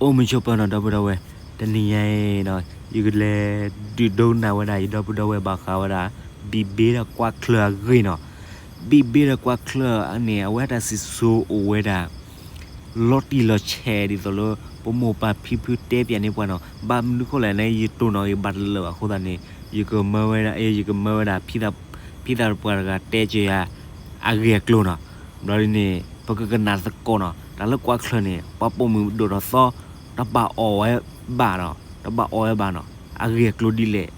အိၣ်မုာ်ဆိးပၢၤနီၤ ဒီပုၢ်ဒီဝဲၢ်, တနံၤညါအံၤနီၤ ယကလဲၤဒုးဒိကနၣ်ဝဲဒၣ် ယဒီပုၢ်ဒီဝဲၢ်ဘၣ်ဃးဝဲဒၣ် ဘံၣ်ဘ့ဒီးကွၢ်ချၢအဂ့ၢ်နီၤ. ဘံၣ်ဘ့ဒီးကွၢ်ချၢန့ၣ် အဝဲတၢ်စံၣ်စိၤအိၣ်ဝဲဒၣ် လီၤတံၢ်လီၤဆဲးဒ်သိးလၢ ပမိၢ်ပၢ်ဖံဖုတဲပၠးန့ၢ်ပှၤနီၤ. ဘၣ်မနုၤဃိလဲၣ်န့ၣ် ယတိၢ်နီၣ်ဂ့ၤဘၣ်တလၢာ်ဘၣ်အဃိသတးန့ၣ် ယကမၢဝဲဒၣ် ယကမၢဝဲဒၣ် ဖံသးပှၢ်တဂၤတဲစၢၤယၤ အဂ့ၢ်အကျိၤနီၤ. ဘျီဒ်န့ၣ် ပကကနၣ်သကိးနီၤ တၢ်လၢကွၢ်ချၢန့ၣ် ပှၤပိာ်မုၣ်ဒိၣ်ထီၣ်သီ တဘၣ်အီၣ်ဝဲဘၣ်နီၤ တဘၣ်အီၣ်ဝဲဘၣ်နီၤ အဂ့ၢ်အကျိၤဒ်လဲၣ်နီ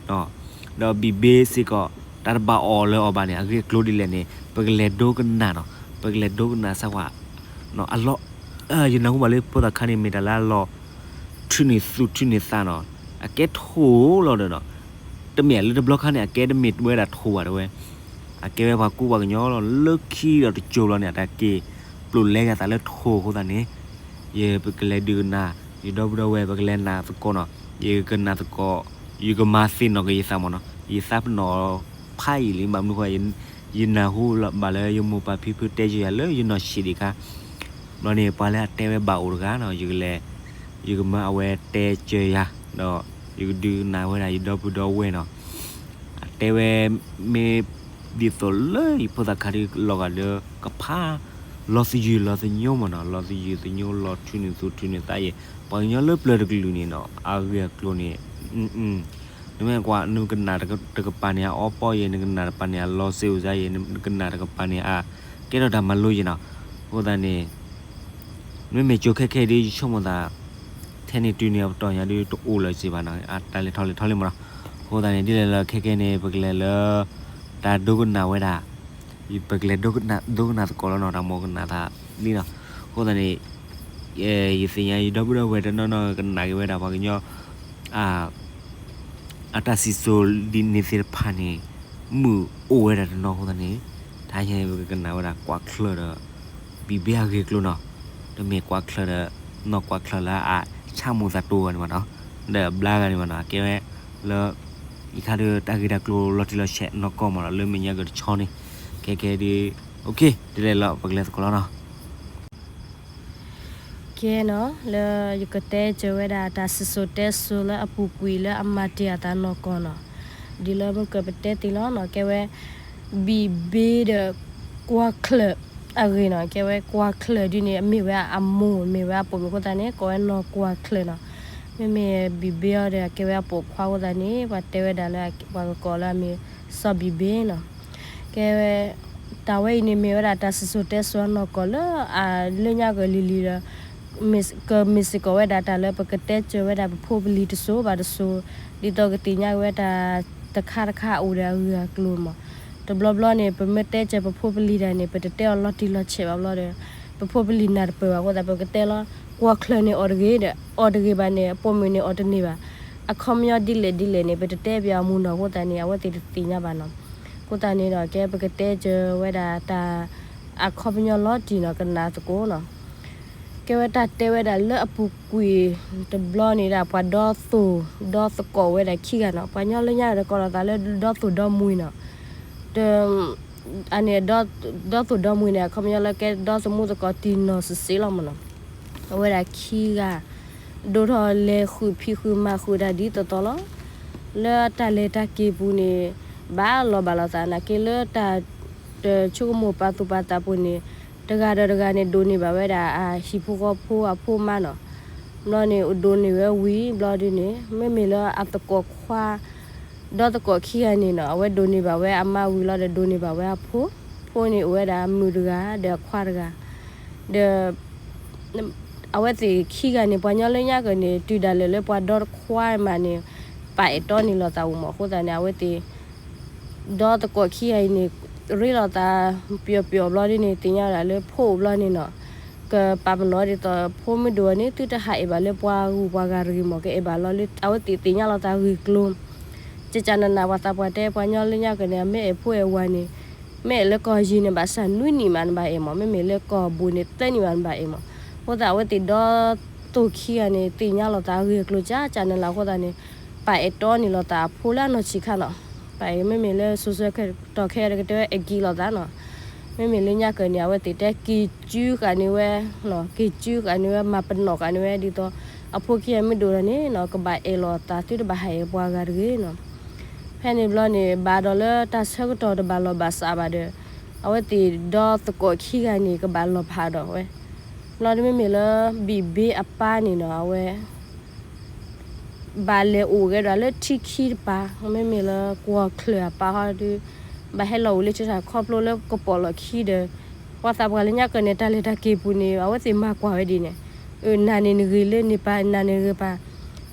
ၤ. ဒီးဘံၣ်ဘ့စ့ၢ်ကီး တၢ်တဘၣ်အီၣ်လၢအီၤဘၣ်န့ၣ် အဂ့ၢ်အကျိၤဒ်လဲၣ်န့ၣ် ပကလဲၤဒိကနၣ်နီၤ ပကလဲၤဒိကနၣ်စၢ်ဝဲ အလီၢ် ယနၢ်ဟူဘၣ်လၢဖိသၣ်ခါန့ၣ် မ့ၢ်တၢ်လၢအလီၤ ထုးန့ၢ်သူၣ်ထုးန့ၢ်သးနီၤ အကဲထိၣ်လီၤဒီးနီၤ တမ့ၢ်လၢတဘျီခါန့ၣ် အကဲတမ့ၢ်ဝဲဒၣ်ထိၣ်ဘၣ်တဲဝဲ အကဲဝဲပှၤကူပှၤကညီလီၤ လၢခံဒီးတစိၤလီၤန့ၣ် အတၢ်က့ၤပျိာ်လဲယၤသးလၢထိၣ်အဃိသတးန့ၣ် ယပကလဲၤဒုးကနၣ် ယဒီပုၢ်ဒီဝဲၢ် ပကလဲၤနၣ်သကိးနီၤ ယကနၣ်သကိး ယကမၤသ့ၣ်နီၣ်က့ၤယသးမ့ၢ်နီၤ ယသးပ့ၤနီၣ်ဖးယံာ်လံ ဘၣ်မနုၤဃိ ယနၢ်ဟူဘၣ်လၢယမိၢ်ပၢ်ဖံဖုတဲစၢၤယၤလၢယနီၢ်ဆံးဒံးခါ ဘျီန့ၣ် ပှၤလၢအတဲဝဲဘၣ်အိၣ်တဂၤနီၤ ယကလဲၤ ယကမၢအဝဲတဲစၢၤယၤ ဒီးယကဒုးကနၣ်ဝဲဒၣ်ယဒီပုၢ်ဒီဝဲၢ်နီၤ အတဲဝဲ မ့ၢ်ဒ်သိးလၢယဖိသၣ်ခါဒ်လီၤဂာ်ဒီးကဖး လီၤသယုၢ်လီၤသညိမ့ၢ်နီၤ လီၤသယုၢ်သညိ လီၤထုးန့ၢ်သူၣ်ထုးန့ၢ်သးယဲ ပှၤကညီလၢပျၢၤတကလုာ်န့ၣ်နီၤ အဂ့ၢ်အကျိၤန့ၣ် နမ့ၢ်ကွၢ် နကနၣ်တကပၤန့ၣ် အအီပီယဲ နကနၣ်တကပၤန့ၣ် အလီၤစ့အိၣ်စါယဲ နကနၣ်တကပၤန့ၣ် အကဲထီၣ်တၢ်မၤလိယဲနီၤ အဃိသတးန့ၣ် မ့မ့ၢ်ကၠိခဲခဲအံၤဒ်ယဆိကမိၣ်သး ထဲန့ၣ်တုၤန့ၣ်အပတီၢ်ညါဒ်တအိၣ်လၢၤစ့ၢ်ဘၣ်နီၤ အတၢ်လဲၤထီၣ်လဲၤထီလံမ့ၢ်နီၤ အဃိသတးန့ၣ် ဒ်လဲၣ်လၢခဲခဲန့ၣ် ပကလဲၤလၢ တၢ်ဒိကနၣ်ဝဲဒၣ် ပကလဲၤဒိကနၣ်သကိးလီၤနီၤ တၢ်မိၢ်ကနၣ်သးလံနီၤ အဃိသတးန့ၣ် ယသ့ၣ်ညါယဒီပုၢ်ဒီဝဲၢ်တနီၤနီၤကနၣ်က့ၤဝဲဒၣ်ပှၤကညီ အတၢ်စံၣ်စိၤဒ်န့ၣ်သ့ၣ်တဖၣ်န့ၣ် မုာ်အိၣ်ဝဲဒၣ်တနီၤအဃိသတးန့ၣ် တဟါညါပကကနၣ်ဝဲဒၣ်ကွၢ်ချၢဒီး ဘံၣ်ဘ့အဂ့ၢ်အကျိၤနီၤ တမ့ၢ်ကွၢ်ချၢဒီး နီၢ်ကွၢ်ချၢလၢအဆၣ်မိၣ်သးတိၤဂၤန့ၣ်ဘၣ်နီၤ ဒီးအဘျါဂၤန့ၣ်ဘၣ်နီၤ အကဲဝဲလၢ ယခါဒီးတၢ်ဂ့ၢ်တၢ်ကျိၤလီၤတံၢ်လီၤဆဲးနီၢ်ကီၢ်မ့ၢ်နီၤ လၢမဲာ်ညါကတဆီန့ၣ် ခဲခဲဒ် ဒ်လဲၣ်လီၤ ပကလဲၤသကိးလီၤနီၤ ကဲနီၤ လၢယကတဲစၢၤဝဲဒၣ်တၢ်စံၣ်စိၤတဲစိၤလၢအပူၤကွံာ်လၢအမၤတ့ၢ်အသးနီၢ်ကီၢ်နီၤ ဒ်လၢမုၢ်ကပတဲတ့ၢ်လီၤနီၤ ကဲဝဲ ဘံၣ်ဘ့ဒီးကွၢ်ချၢးအဂ့ၢ်နီၤ ကဲဝဲကွၢ်ချၢးဒ်န့ၣ် အမ့ၢ်ဝဲအမိၢ် မ့ၢ်ဝဲအပိာ်မုၣ်အဃိသတးန့ၣ် ကိးဝဲနီၢ်ကွၢ်ချၢးနီၤ မ့မ့ၢ်ဘံၣ်ဘ့အီၤဒီး အကဲဝဲအပိာ်ခွါအဃိသတးန့ၣ် ပှၤတဲဝဲဒၣ်လၢပှၤကကိးလၢအမ့ၢ်စီၤဘံၣ်ဘ့နီၤ ကဲဝဲ တၢ်ဝဲအံၤန့ၣ်မ့ၢ်ဝဲဒၣ်တၢ်စံၣ်စိၤတဲစိၤအနီၢ်ကီၢ်လၢအလၢညါကလံၤလံၤဒီး ကမ့ၢ်စ့ၢ်ကီးဝဲဒၣ်တၢ်လၢပကတဲစၢၤဝဲဒၣ်ပဖိပလံၤတစိၤဘၣ်တစိၤ ဒ်သိးကသ့ၣ်ညါက့ၤဝဲတၢ်တခါတခါအိၣ်ဒီးအဂ့ၢ်အကျိၤမး တဘျီဘျီန့ၣ် ပမ့ၢ်တဲစၢၤပဖိပလံၤတၢ်န့ၣ် ပတတဲအီၤလီၤတံၢ်လီၤဆဲးဘၣ်ဘျီဒီး ပဖိပလံၤနၢ်တပၢၢ်ဘၣ်အဃိသတး ပကတဲလီၤ ကွၢ်ချၢးန့ၣ်အီၣ်တဂ့ၤဒီး အီၣ်တဂ့ၤဘၣ်န့ၣ် အပိာ်မုၣ်န့ၣ်အီၣ်တန့ၢ်ဘၣ် အခီပညီဒ်လဲၣ်ဒ်လဲၣ်န့ၣ် ပတတဲပၠးအမူနီၤအဃိသတးန့ၣ် အဝဲသ့ၣ်တသ့ၣ်ညါဘၣ်နီၤ အဃိသတးန့ၣ်ဒီး ကဲပကတဲစၢၤဝဲဒၣ်တၢ် အခီပညီလီၤတံၢ်နီၤ ကနၣ်သကိးနီၤ ကဲဝဲတၢ်တဲဝဲဒၣ်လၢအပူၤကွံာ်တဘျီန့ၣ်ဒၣ် ပှၤဒီသိၣ်ဒီသကိးဝဲဒၣ်ခံဂၤနီၤ ပှၤညီလၢညါဒီးကိးလီၤသးလၢဒီသိၣ်ဒီမှံနီၤ အန့ၣ် ဒီသိၣ်ဒီမှံန့ၣ် အခီပညီလၢကဲဒီသမူသကိးတံၢ်နီၢ်စ့ၢ်စ့ၢ်လီၤမ့ၢ်နီၤ အဝဲဒၣ်ခံဂၤ ဒိၣ်ထီၣ်လဲၤဃုာ်ဖံးဃုာ်မၤဃုာ်တၢ်ဒ်သိးသိးလီၤ လၢတၢ်လဲၤတၢ်က့ၤပူၤန့ၣ် ဘၣ်လီၤဘၣ်လိာ်သးနာ်က့လၢတၢ် တဆိကမိၣ်ပာ်သူၣ်ပာ်သးပူၤန့ၣ် တဂၤဒီးတဂၤန့ၣ် ဒိးန့ၢ်ဘၣ်ဝဲဒၣ်အဟံၣ်ဖိဃီဖိအဖိအမါနီၤ. ဘျီန့ၣ် ဒိးန့ၢ်ဝဲဝံၤဘျီဒ်န့ၣ် မ့မ့ၢ်လၢအသကိးခွါ ဒီသကိးခံဂၤန့ၣ်နီၤ အဝဲဒိးန့ၢ်ဘၣ်ဝဲအမါဝံၤလီၤဒီး ဒိးန့ၢ်ဘၣ်ဝဲအဖိ, ဖိန့ၣ်အိၣ်ဝဲဒၣ်အမုၣ်တဂၤဒီးအခွါတဂၤ, ဒီး အဝဲသ့ၣ်ခံဂၤန့ၣ် ပှၤညီလၢညါကၢၢ်န့ၣ် တုၤဒၣ်လဲာ်လၢပှၤဒီတခွါမးန့ၣ် ပာ်အဲၣ်တီန့ၢ်လိာ်သးအိၣ်မး အဃိသတးန့ၣ် အဝဲသ့ၣ် ဒီသကိးခံဂၤအံၤန့ၣ် ရ့လိာ်သးပျီၤပျီၤဘျီဒ်န့ၣ် သ့ၣ်ညါဝဲဒၣ်လၢဖိအိၣ်ဘျီန့ၣ်နီၤ, ကပာ်ပနီၣ်ဒ်သိး ဖိမုၢ်ဒိၣ်န့ၣ် သုတဟးအဲၣ်ဘၣ်လၢပှၤဂုၤပှၤဂၤတဂ့ၤမး ကအဲၣ်ဘၣ်လီၤလၢအဝဲသ့ၣ်သ့ၣ်ညါလိာ်သးဂ့ၢ်ကျိၤ, ကကနနၤပှၤသးပှၢ်တဲ ပှၤညီလၢညါကၢၢ်န့ၣ် အမ့ၢ်အဲၣ်ဖိအဲၣ်ဝၤန့ၣ် မ့ၢ်အဲၣ်လၢကီၢ်ယံၤန့ၣ် ဘၣ်ဆၣ်နွံနံၣ်မးနဘၣ်အဲၣ်မး, မ့မ့ၢ်လၢကီၢ်ဘူးန့ၣ် သၢနံၣ်မးနဘၣ်အဲၣ်မး, အဃိသတး အဝဲသ့ၣ်ဒီသိၣ်ခံဂၤန့ၣ် သ့ၣ်ညါလိာ်သးဂ့ၢ်ကျိၤကကနနၤအဃိသတးန့ၣ် ပာ်အဲၣ်တီန့ၢ်လိာ်သးအဖိလၢအနီၢ်ဆံးခါနီၤ, ပာ်အဲၣ်မ့မ့ၢ်လၢစိၤဆၢကတီၢ်ခဲအံၤတကတဲဝဲအဲၣ်က့ၤလိာ်သးနီၤ မ့မ့ၢ်လၢညါကၢၢ်န့ၣ် အဝဲသ့ၣ်တဲက့ၤစုဃာ်န့ၢ်ဝဲ, က့ၤစုဃာ်န့ၢ်ဝဲ မၤပနီၣ်ဃာ်န့ၢ်ဝဲဒ်သိး အဖိခံဂၤမ့ၢ်ဒိၣ်ထီၣ်န့ၣ်နီၤ ကဘၣ်အဲၣ်လီၤအသး သုတဘၣ်ဟးအဲၣ်ပှၤဂၤတဂ့ၤနီၤ. ဖဲန့ၣ်ဘျီန့ၣ် ဘၣ်ဒီးလၢတၢ်ဆၢကတီၢ်တဘၣ်လီၢ်ဘၣ်စးဘၣ်ဒီး အဝဲသ့ၣ်ဒီသကိးခံဂၤန့ၣ် ကဘၣ်လီၤဖးဒီးဝဲ. ဘျီဒ်မ့မ့ၢ်လၢဘံၣ်ဘ့အပၢ်န့ၣ်နီၤ အဝဲ ဘၣ်လဲၤအိၣ်ကဲဒီးလၢထံခံတပၤ, မ့မ့ၢ်လၢကွီၢ်ချၢၣ်အပၢ်ဟီဒုး ဘၣ်ဟဲလီၤအိၣ်လၢဆၢထၢၣ်ခီဖျိလၢကပီၤလီၢ်ခံဒီး ပှၤသးပှၢ်လၢညါကၢၢ်န့ၣ် တၢ်လဲၤတၢ်က့ၤပူၤန့ၣ် အဝဲသ့ၣ်မၤကွၢ်ဝဲဒ်န့ၣ်, အၢ နၤန့ၣ်နဂ့ၤလၢန့ၣ်ပၤ နၤန့ၣ်ဂ့ၤပၤ,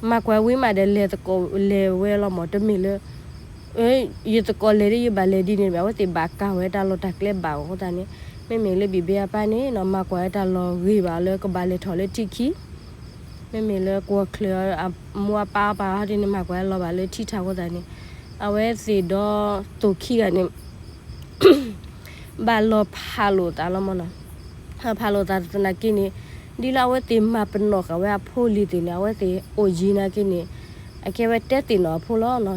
မၤကွၢ်ဝံၤမးဒီးလဲၤသကိးလဲၤဝဲလီၤမး တမ့ၢ်လၢ ယသကိးလဲၤဒီးယဘၣ်လဲၤဒ်န့ၣ်ဘၣ် အဝဲသ့ၣ်ဘၣ်ကၢ်ဝဲတၢ်လီၢ်တၢ်ကျဲဘၣ်အဃိသတးန့ၣ် မ့မ့ၢ်လၢဘံၣ်ဘ့အပၢ်န့ၣ်နီၤ မၤကွၢ်ဝဲတၢ်လီၢ်ဂ့ၤဘၣ်လၢကဘၣ်လဲၤထီၣ်လၢထံခံ, မ့မ့ၢ်လၢကွီၢ်ချၢၣ်အမိၢ်အပၢ်အပၢ်ဟီဒ်န့ၣ် မၤကွၢ်ဝဲလီၤဘၣ်လၢထံထးအဃိသတးန့ၣ် အဝဲသ့ၣ်ဒီသိၣ်ခံဂၤန့ၣ် ဘၣ်လီၤဖးလိာ်သးလီၤမးနီၤ. ဖးလိာ်သးသနာ်က့န့ၣ် ဒ်လၢအဝဲသ့ၣ်မၤပနီၣ်ဃာ်ဝဲအဖိလံၤသ့ၣ်န့ၣ် အဝဲသ့ၣ်အိၣ်ယံၤနာ်က့န့ၣ် အကဲဝဲတဲသ့ၣ်နီၣ်အဖိလီၤ.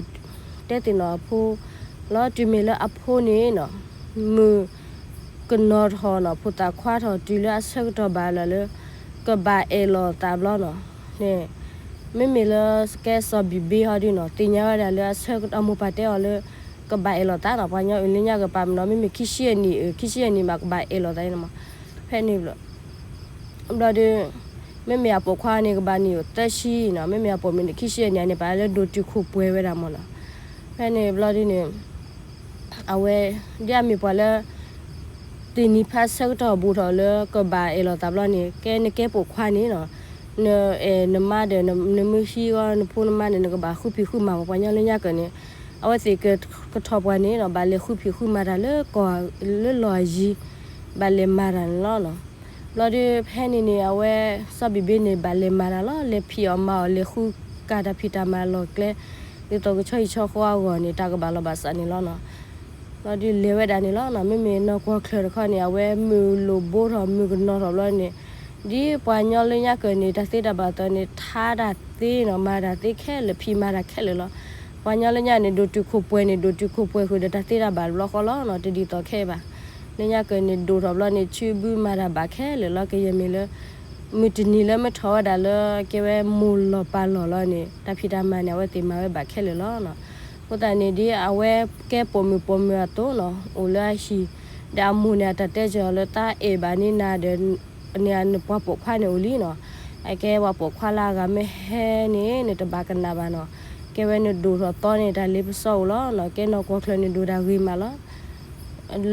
တဲသ့ၣ်နီၣ်အဖိလီၤ. တုၤမ့ၢ်လၢအဖိန့ၣ်နီၤ မုၣ်ကနီၤထီၣ်နီၤ ဖိသၣ်ခွါထီၣ်တုၤလၢအဆၢကတီၢ်ဘၣ်လၢ်လၢ ကဘၣ်အဲၣ်လီၤသးဘျီနီၤန့ၣ် မ့မ့ၢ်လၢကဲစီၤဘံၣ်ဘ့ဟီဒုးနီၤ သ့ၣ်ညါဝဲဒၣ်လၢအဆၢကတီၢ်အမိၢ်ပၢ်တဲအီၤလၢ ကဘၣ်အဲၣ်လီၤသးနီၤ ပှၤညီအုၣ်လၢညါကပၤမနီၤ မ့မ့ၢ်ခံဆံယဲၢ်နံၣ် အၢ ခံဆံယဲၢ်နံၣ်မး ကဘၣ်အဲၣ်လီၤသးန့ၣ်မး. ဖဲန့ၣ်ဘျီ ဘျီဒီး မ့မ့ၢ်အပိာ်ခွါန့ၣ် ကဘၣ်နံၣ်အိၣ်သၢဆံနီၤ မ့မ့ၢ်အပိာ်မုၣ်န့ၣ် ခံဆံယဲၢ်နံၣ်န့ၣ် ပာ်လၢဒိၣ်တုာ်ခိၣ်ပှဲၤဝဲဒၣ်မနီၤ. ဖဲန့ၣ်ဘျီဒုးန့ၣ် အဝဲ ဒ်အမ့ၢ်ပှၤလၢ သ့ၣ်နံၤဖးဆၢကတီၢ်ဘူးထီၣ်လၢကဘၣ်အဲၣ်လီၤသးဘျီန့ၣ် ကဲနကဲပိာ်ခွါန့ၣ်နီၤ နအဲၣ်နမါဒီး နမ့ၢ်ဟံးအီၤ နဖိနမါန့ၣ် နကဘၣ်ဃုဖံးဃုမၤ ပှၤညီလၢညါကၢၢ်န့ၣ် အဝဲသ့ၣ်ကထီၣ်ပှၤန့ၣ်နီၤ ဘၣ်လဲၤဃုဖံးဃုမၤတၢ်လၢကီၢ် လၢလီၢ်အယံၤ ဘၣ်လဲၤမၤတၢ်န့ၣ်လီၤ. ဘျီဒုးဖဲန့ၣ်န့ၣ် အဝဲ စီၤဘံၣ်ဘ့န့ၣ် ဘၣ်လဲၤမၤတၢ်လီၤ လဲၤဖံးအီၣ်မၤအီၣ် လဲၤဃုကၤတၢ်ဖံးတၢ်မၤလီၢ်ကျဲ ဒ်သိးကဆီဟံၣ်ဆီဃီအဂီၢ်န့ၣ် တၢ်ကဘၣ်လီၤဘၣ်စးန့ၣ်လီၤနီၤ. ဘျီဒုးလဲၤဝဲဒၣ်န့ၣ်လီၤနီၤ မ့မ့ၢ်နီၢ်ကွီၢ်ချၢၣ်တခီန့ၣ် အဝဲမုၢ်လိၣ်ဘိထီၣ်မုၢ်ကနီၤထီၣ်ဘျီန့ၣ် ဒ်ပှၤညီလၢညါကၢၢ်န့ၣ် တၢ်သ့တၢ်ဘၣ်သီန့ၣ် ထါတၢ်သ့နီၤ မၤတၢ်သ့ခဲလၢာ် ဖံးမၤတၢ်ခဲလၢာ်လီၤ. ပှၤညီလၢညါန့ၣ် ဒိၣ်တုာ်ခိၣ်ပှဲၤန့ၣ် ဒိၣ်တုာ်ခိၣ်ပှဲၤဃုာ်ဒီးတၢ်သ့တၢ်ဘၣ်တဘျီဃီလီၤနီၤ တဒ်သိးခဲအံၤဘၣ်. လၢညါကၢၢ်န့ၣ် ဒိၣ်ထီၣ်ဘျီန့ၣ် ဆူဘုမၤတၢ်ဘၣ်ခဲလၢာ်လီၤ ကယဲၢ်မ့ၢ်လၢ မုၢ်တနံၤလၢမ့ၢ်ထီၣ်ဝဲဒၣ်လၢကဲဝဲမိၢ်လီၤပၢ်လီၢ်လီၤန့ၣ် တၢ်ဖံးတၢ်မၤန့ၣ် အဝဲသ့ၣ်မၤဝဲဘၣ်ခဲလၢာ်လီၤနီၤ. အဃိသတးန့ၣ် ဒ်အဝဲကဲပိာ်မုၣ်ပိာ်မုၣ်အသိးနီၤ အိၣ်လၢအဟံၣ် ဒီးအမိၢ်န့ၣ် အတၢ်တဲစၢၤအီၤလၢ တၢ်အဲၣ်ဘၣ်န့ၢ်နၤဒီး န့ၣ်နပှၤပိာ်ခွါန့ၣ်အိၣ်လံနီၤ. အကဲပှၤပိာ်ခွါလၢအဂၤမ့ၢ်ဟဲန့ၣ် နတဘၣ်ကနၣ်ဘၣ်နီၤ. ကဲဝဲနဒိၣ်ထီၣ်သီန့ၣ် တၢ်လ့ပစီအိၣ်လီၤနီၤ. ကဲနီၢ်ကွီၢ်ချၢၣ်န့ၣ် ဒိၣ်တၢ်ဂ့ၤမးလီၤ.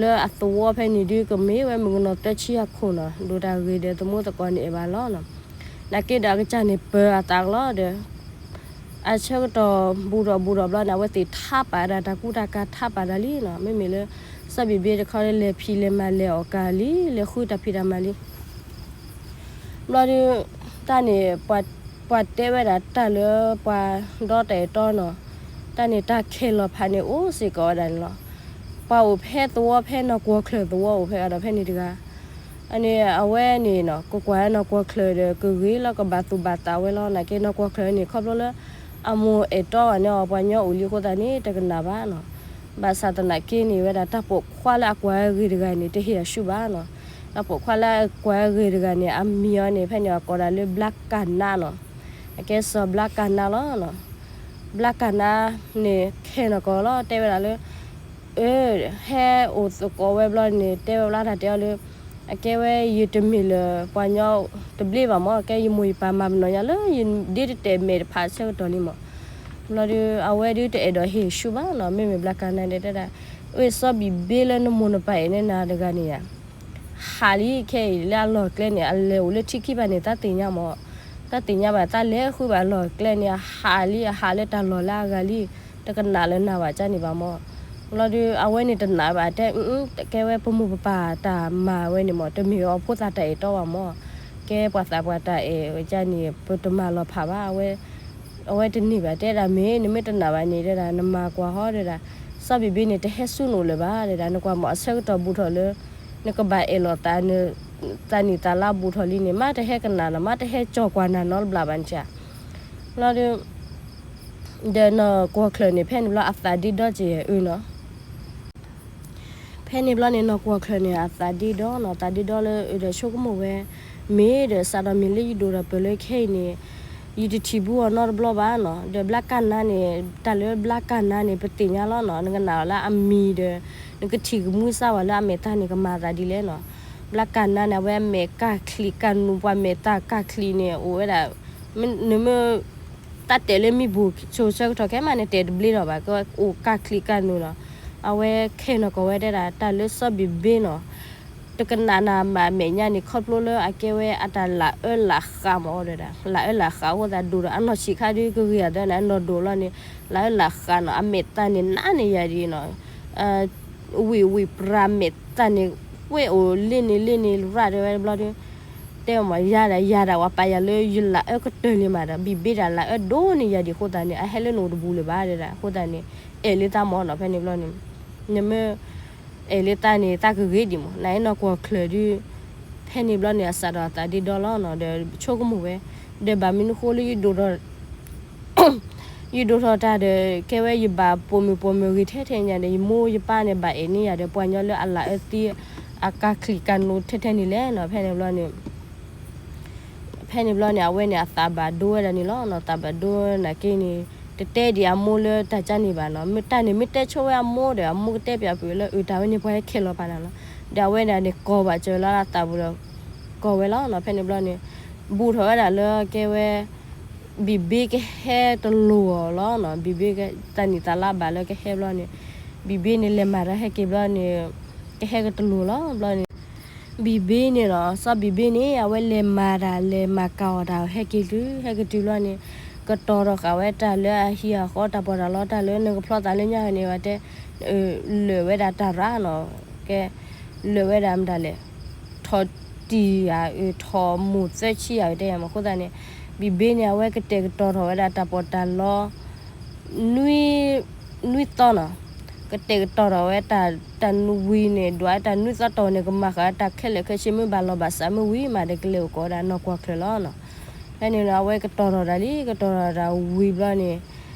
လၢအသဝီဖဲန့ၣ်ဒုး ကမ့ၢ်ဝဲမုၣ်ကနီၤသၢဆံအခိၣ်နီၤ ဒိၣ်တၢ်ဂ့ၤဒီး သမူသကိးန့ၣ်အဲၣ်ဘၣ်လီၤနီၤ. နာ်က့ဒီးအကစၢ်န့ၣ်ပၢၤအသးကလီၤဒီး အဆၢကတီၢ်ဘူးထီၣ်ဘူးထီၣ်ဘျီန့ၣ် အဝဲသ့ၣ်ထါပာ်ဒၣ်တၢ်ကူတၢ်ကၤထါပာ်ဒၣ်လံနီၤ. မ့မ့ၢ်လၢ စီၤဘံၣ်ဘ့တခီလၢလဲၤဖံးလဲၤမၤလဲၤအီၣ်ကၤလံ လဲၤဃုတၢ်ဖံးတၢ်မၤလံ ဘျီဒုး တၢ်န့ၣ် ပှၤတဲဝဲဒၣ်တၢ်လၢပှၤဒီတၢ်အဲၣ်တီနီၤ, တၢ်န့ၣ်တၢ်ခဲလီၤဖးန့ၣ်အိၣ်စ့ၢ်ကီးဝဲဒၣ်န့ၣ်လီၤ. ပှၤအိၣ်ဖဲသဝီဖဲနီၢ်ကွီၢ်ချၢၣ်သဝီအိၣ်ဖဲအဒီးဖဲန့ၣ်တဂၤ, အန့ၣ်အဝဲန့ၣ်နီၤ ကကွၢ်နီၢ်ကွီၢ်ချၢၣ်ဒီး ကဂ့ၤလီၤကဘၣ်သူၣ်ဘၣ်သးဝဲလီၤ. နာ်က့နီၢ်ကွီၢ်ချၢၣ်န့ၣ် ခီဖျိလၢ အမိၢ်အဲၣ်တီအီၤန့ၣ်အီၤပှၤညီအိၣ်လံအဃိသတးန့ၣ် တကနၣ်ဘၣ်နီၤ. ဘၣ်ဆၣ်သနာ်က့န့ၣ်ဝဲဒၣ် တၢ်ပိာ်ခွါလၢအကွၢ်အဂ့ၤတဂၤန့ၣ် တဟ့ၣ်အဆူၣ်ဘၣ်နီၤ. တၢ်ပိာ်ခွါလၢအကွၢ်အဂ့ၤတဂၤန့ၣ် အမံၤအီၤန့ၣ် ဖဲန့ၣ်အကိးဒၣ်လၢဘျါကၢ်နါနီၤ. အကဲစီၤဘျါကၢ်နါလီၤ. ဘျါကၢ်နါန့ၣ် ခဲနီၢ်ကီၢ်လီၤ တဲဝဲဒၣ်လၢ အၢ ဟဲအိၣ်သကိးဝဲဘျီန့ၣ် တဲဝဲဘျါတၢ်တဲအီၤလၢ အကဲဝဲယတမ့ၢ်လၢပှၤညီတဘျ့ဘၣ်မၢ်, ကဲယမိၢ်ယပၢ်မၤပနီၣ်ညါလၢယဒ့တတဲာ်မဲာ်တဖၣ်အဆၢကတီၢ်လံမၢ်. ဘျီဒုး အဝဲဒုးတအဲၣ်ဒိးဟ့ၣ်ဆူၣ်ဘၣ်နီၤ. မ့မ့ၢ်ဘျါကၢ်နါန့ၣ်တဲဒၣ် အၢ စီၤဘံၣ်ဘ့လၢနမိၢ်နပၢ်အဲၣ်န့ၢ်နၤတဂၤန့ၣ်ယါ ဟးလံခဲအံၤ လၢအလီၢ်ကျဲန့ၣ် အလဲၤအိၣ်လၢထံခံဘၣ်န့ၣ် တၢ်သ့ၣ်ညါမၢ်, တၢ်သ့ၣ်ညါဘၣ် တၢ်လဲၤဃုဘၣ်လီၢ်ကျဲန့ၣ် အဟးလံ အဟးလၢတၢ်လီၢ်လၢအဂၤလံ, တကနၣ်လၢနၤဘၣ်ကၢ်န့ၣ်ဘၣ်မၢ်. ဘျီဒုး အဝဲန့ၣ်တနာ်ဘၣ်တဲ ကဲဝဲပမိၢ်ပပၢ်တၢ်မၤဝဲန့ၣ်မၢ်, တမ့ၢ်အီၤဖိသၣ်တၢ်အဲၣ်တီဘၣ်မၢ်. ကဲပှၤသးပှၢ်တၢ်အဲၣ်ဝဲကၢ်န့ၣ် ပတမၤလီၤဖးဘၣ်. အဝဲတန့ၢ်ဘၣ်တဲဒၣ် မ့ၢ်နမ့ၢ်တနာ်ဘၣ်န့ၣ် တဲဒၣ် နမၤကွၢ်ဟီတဲဒၣ်, စီၤဘံၣ်ဘ့န့ၣ် တဟဲဆူၣ်နအိၣ်လၢၤဘၣ်တဲဒၣ်, နကွၢ်မၢ် အဆၢကတီၢ်ဘူးထီၣ်လၢ နကဘၣ်အဲၣ်လီၤသး သးနံၣ်သးလါဘူးထီၣ်လံန့ၣ် မ့ၢ်တဟဲကနၣ်နၤ မ့ၢ်တဟဲကၠီၣ်ကွၢ်နၤနီတဘျီဘၣ်န့ၣ်ဧါ. ဘျီဒုး ဒီးနီၢ်ကွီၢ်ချၢၣ်န့ၣ် ဖဲန့ၣ်ဘျီအသးဒ့ဒီက့ၤအုနီၤ. ဖဲန့ၣ်ဘျီန့ၣ် နီၢ်ကွီၢ်ချၢၣ်န့ၣ် အသးဒ့ဒီနီၤ, သးဒ့ဒီလၢ အၢ ဒီးဆိကမိၣ်ဝဲ မ့ၢ်ဒီးစးဒီးမ့ၢ်လၢယဒိၣ်ထီၣ်ပၢၢ်လၢခဲအံၤန့ၣ် ယတထံၣ်ဘူးအီၤနီတဘျီဘၣ်နီၤ. ဒီးဘျါကၢ်နါန့ၣ် တၢ်လၢဘျါကၢ်နါန့ၣ် ပသ့ၣ်ညါလီၤနီၤ, နကနၣ်အီၤလၢအမံၤဒီး နကထံၣ်ကမူစါဝဲလၢအမဲာ်တၢ်န့ၣ် ကမၤသးဒ်လဲၣ်နီၤ. ဘျါကၢ်နါန့ၣ် အဝဲအမဲာ်ကၢ်ချံးကၢ်နူး, ပှၤမဲာ်တၢ်ကၢ်ချံးန့ၣ် အိၣ်ဝဲဒၣ် နမ့ၢ် တၢ်တဲာ်လၢမံဘူၣ်ဆိးဆၢကတီၢ်ခဲမးန့ၣ် တဲာ်တဘျ့ဒီးဘၣ်, ကအိၣ်ကၢ်ချံးကၢ်နူးနီၤ. အဝဲခဲနီၢ်ကီၢ်ဝဲတဲဒၣ် တၢ်လၢစီၤဘံၣ်ဘ့နီၤ တကနၣ်နၤမးအမဲာ်ညါန့ၣ် ခီဖျိလၢအကဲဝဲအတၢ်လၢအၢလၢဃးမးအီၤဒီး လၢအၢလၢဃးအဃိသတး ဒိၣ်ဒီးအနီၢ်ဆံးခါဒုးကဂ့ၤအသးန့ၣ် အနီၢ်ဒိၣ်လီၤန့ၣ် လၢအၢလၢဃးနီၤ, အမဲာ်တၢ်န့ၣ်နးန့ၢ်ယၤဒ်နီၤ, ဝံၣ်ဝံၣ်ပြၢမဲာ်တၢ်န့ၣ် ဝဲအိၣ်လ့န့ၣ်လ့န့ၣ်ရၣ်တဲဝဲတဘျီဒုး တဲမး ယၤဒၣ်ယၤဒၣ်ဝဲပာ်ယၤလၢယလၢအၢကတၢၢ်လံမးဒီး ဘံၣ်ဘ့ဒၣ်လၢအၢဒိၣ်န့ၢ်ယၤဒ်အဃိသတးန့ၣ် အဟဲလၢနအိၣ်တပူၤလၢၤဘၣ်တဲဒၣ်အဃိသတးန့ၣ် အဲၣ်လၢတၢ်မၢနီၤ. ဖဲန့ၣ်ဘျီန့ၣ် နမ့ၢ် အဲၣ်လၢတၢ်န့ၣ် တၢ်ကဂ့ၤဒံးမး နအဲၣ်နီၢ်ကွီၢ်ချၢၣ်ဒုး ဖဲန့ၣ်ဘျီန့ၣ် အစးဒီးအသးဒ့ဒီလီၤနီၤ ဒီးဆိကမိၣ်ဝဲ ဒီးဘၣ်မနုၤဃိလၢယဒိၣ်ထီၣ် ယဒိၣ်ထီၣ်တၢ်ဒီး ကဲဝဲယဘၣ်ပိာ်မုၣ်ပိာ်မုၣ်ဂ့ၤထဲထဲညါဒီး ယမိၢ်ယပၢ်န့ၣ် ဘၣ်အဲၣ်န့ၢ်ယၤဒီး ပှၤညီလၢအလၢအၢသံ အကၢ်ချံးကၢ်နူးထဲထဲန့ၣ်လဲၣ်နီၤ. ဖဲန့ၣ်ဘျီန့ၣ် ဖဲန့ၣ်ဘျီန့ၣ် အဝဲန့ၣ်အသးဘၣ်ဒိဝဲဒၣ်န့ၣ်လီၤနီၤ. သးဘၣ်ဒိနာ်က့န့ၣ် တတဲဒံးအမိၢ်လၢတၢ်ကါန့ၣ်ဘၣ်နီၤ. မ့ၢ်တၢ်န့ၣ် မ့ၢ်တဲဆိဝဲအမိၢ်ဒီး အမိၢ်ကတဲပၠးပှဲၤလၢ အၢ တၢ်ဝဲန့ၣ်ပှၤဟဲခဲလီၤပာ်နၤလီၤ. ဒီးအဝဲဒၣ်န့ၣ် ကိးဘၣ်စၢၤလၢအသးပူၤဒီး ကိးဝဲလီၤနီၤ. ဖဲန့ၣ်ဘျီန့ၣ် ဘူးထီၣ်ဝဲဒၣ်လၢကဲဝဲ ဘံၣ်ဘ့ကဟဲတလိၤအီၤလီၤနီၤ. ဘံၣ်ဘ့တၢ်နံၣ်သးလါဘၣ်လၢကဟဲဘျီန့ၣ် ဘံၣ်ဘ့န့ၣ် လဲၤမၤတၢ်ဟဲက့ၤဘျီန့ၣ် ကဟဲကတလိၤလီၤဘျီန့ၣ် ဘံၣ်ဘ့န့ၣ်နီၤ စီၤဘံၣ်ဘ့န့ၣ် အဝဲလဲၤမၤတၢ် လဲၤမၤကၤအီၣ်တၢ် ဟဲက့ၤတုၤ ဟဲက့ၤတုၤဘျီန့ၣ် ကတီၤထီၣ်ဃာ်ဝဲတၢ်လၢအဟံၣ်အဃီ တၢ်ပီးတၢ်လီ တၢ်လၢနကဖျီသးလၢညါန့ၣ် ဝဲတဲ လၢာ်ဝဲဒၣ်တၢ်ရၣ်နီၤ ကဲ လၢာ်ဝဲဒၣ်မတၤလဲၣ် ထီၣ်တံၢ်ဧါ အၢ ထီၣ်မိၢ်သၢဆံဧါ တဲယၤမး အဃိသတးန့ၣ် ဘံၣ်ဘ့န့ၣ် အဝဲကတဲာ်ကတီၤထီၣ်ဝဲဒၣ်တၢ်ပီးတၢ်လီ နွံ နွံသီနီၤ ကတဲာ်ကတီၤထီၣ်ဝဲတၢ် တၢ်နွံဝံၤန့ၣ် ဒွးတၢ်နွံသီတီၢ်န့ၣ် ကမၤဃာ်တၢ်ခဲလၢာ်ခဲဆ့ မ့ၢ်ဘၣ်လီၤဘၣ်စးမ့ၢ်ဝံၤမးဒီး ကလဲၤအိၣ်ကိးဝဲဒၣ်နီၢ်ကွီၢ်ချၢၣ်လီၤနီၤ. ဖဲန့ၣ်နီၤ အဝဲကတီၤထီၣ်တၢ်လံ ကတီၤထီၣ်တၢ်ဝံၤဘျီန့ၣ်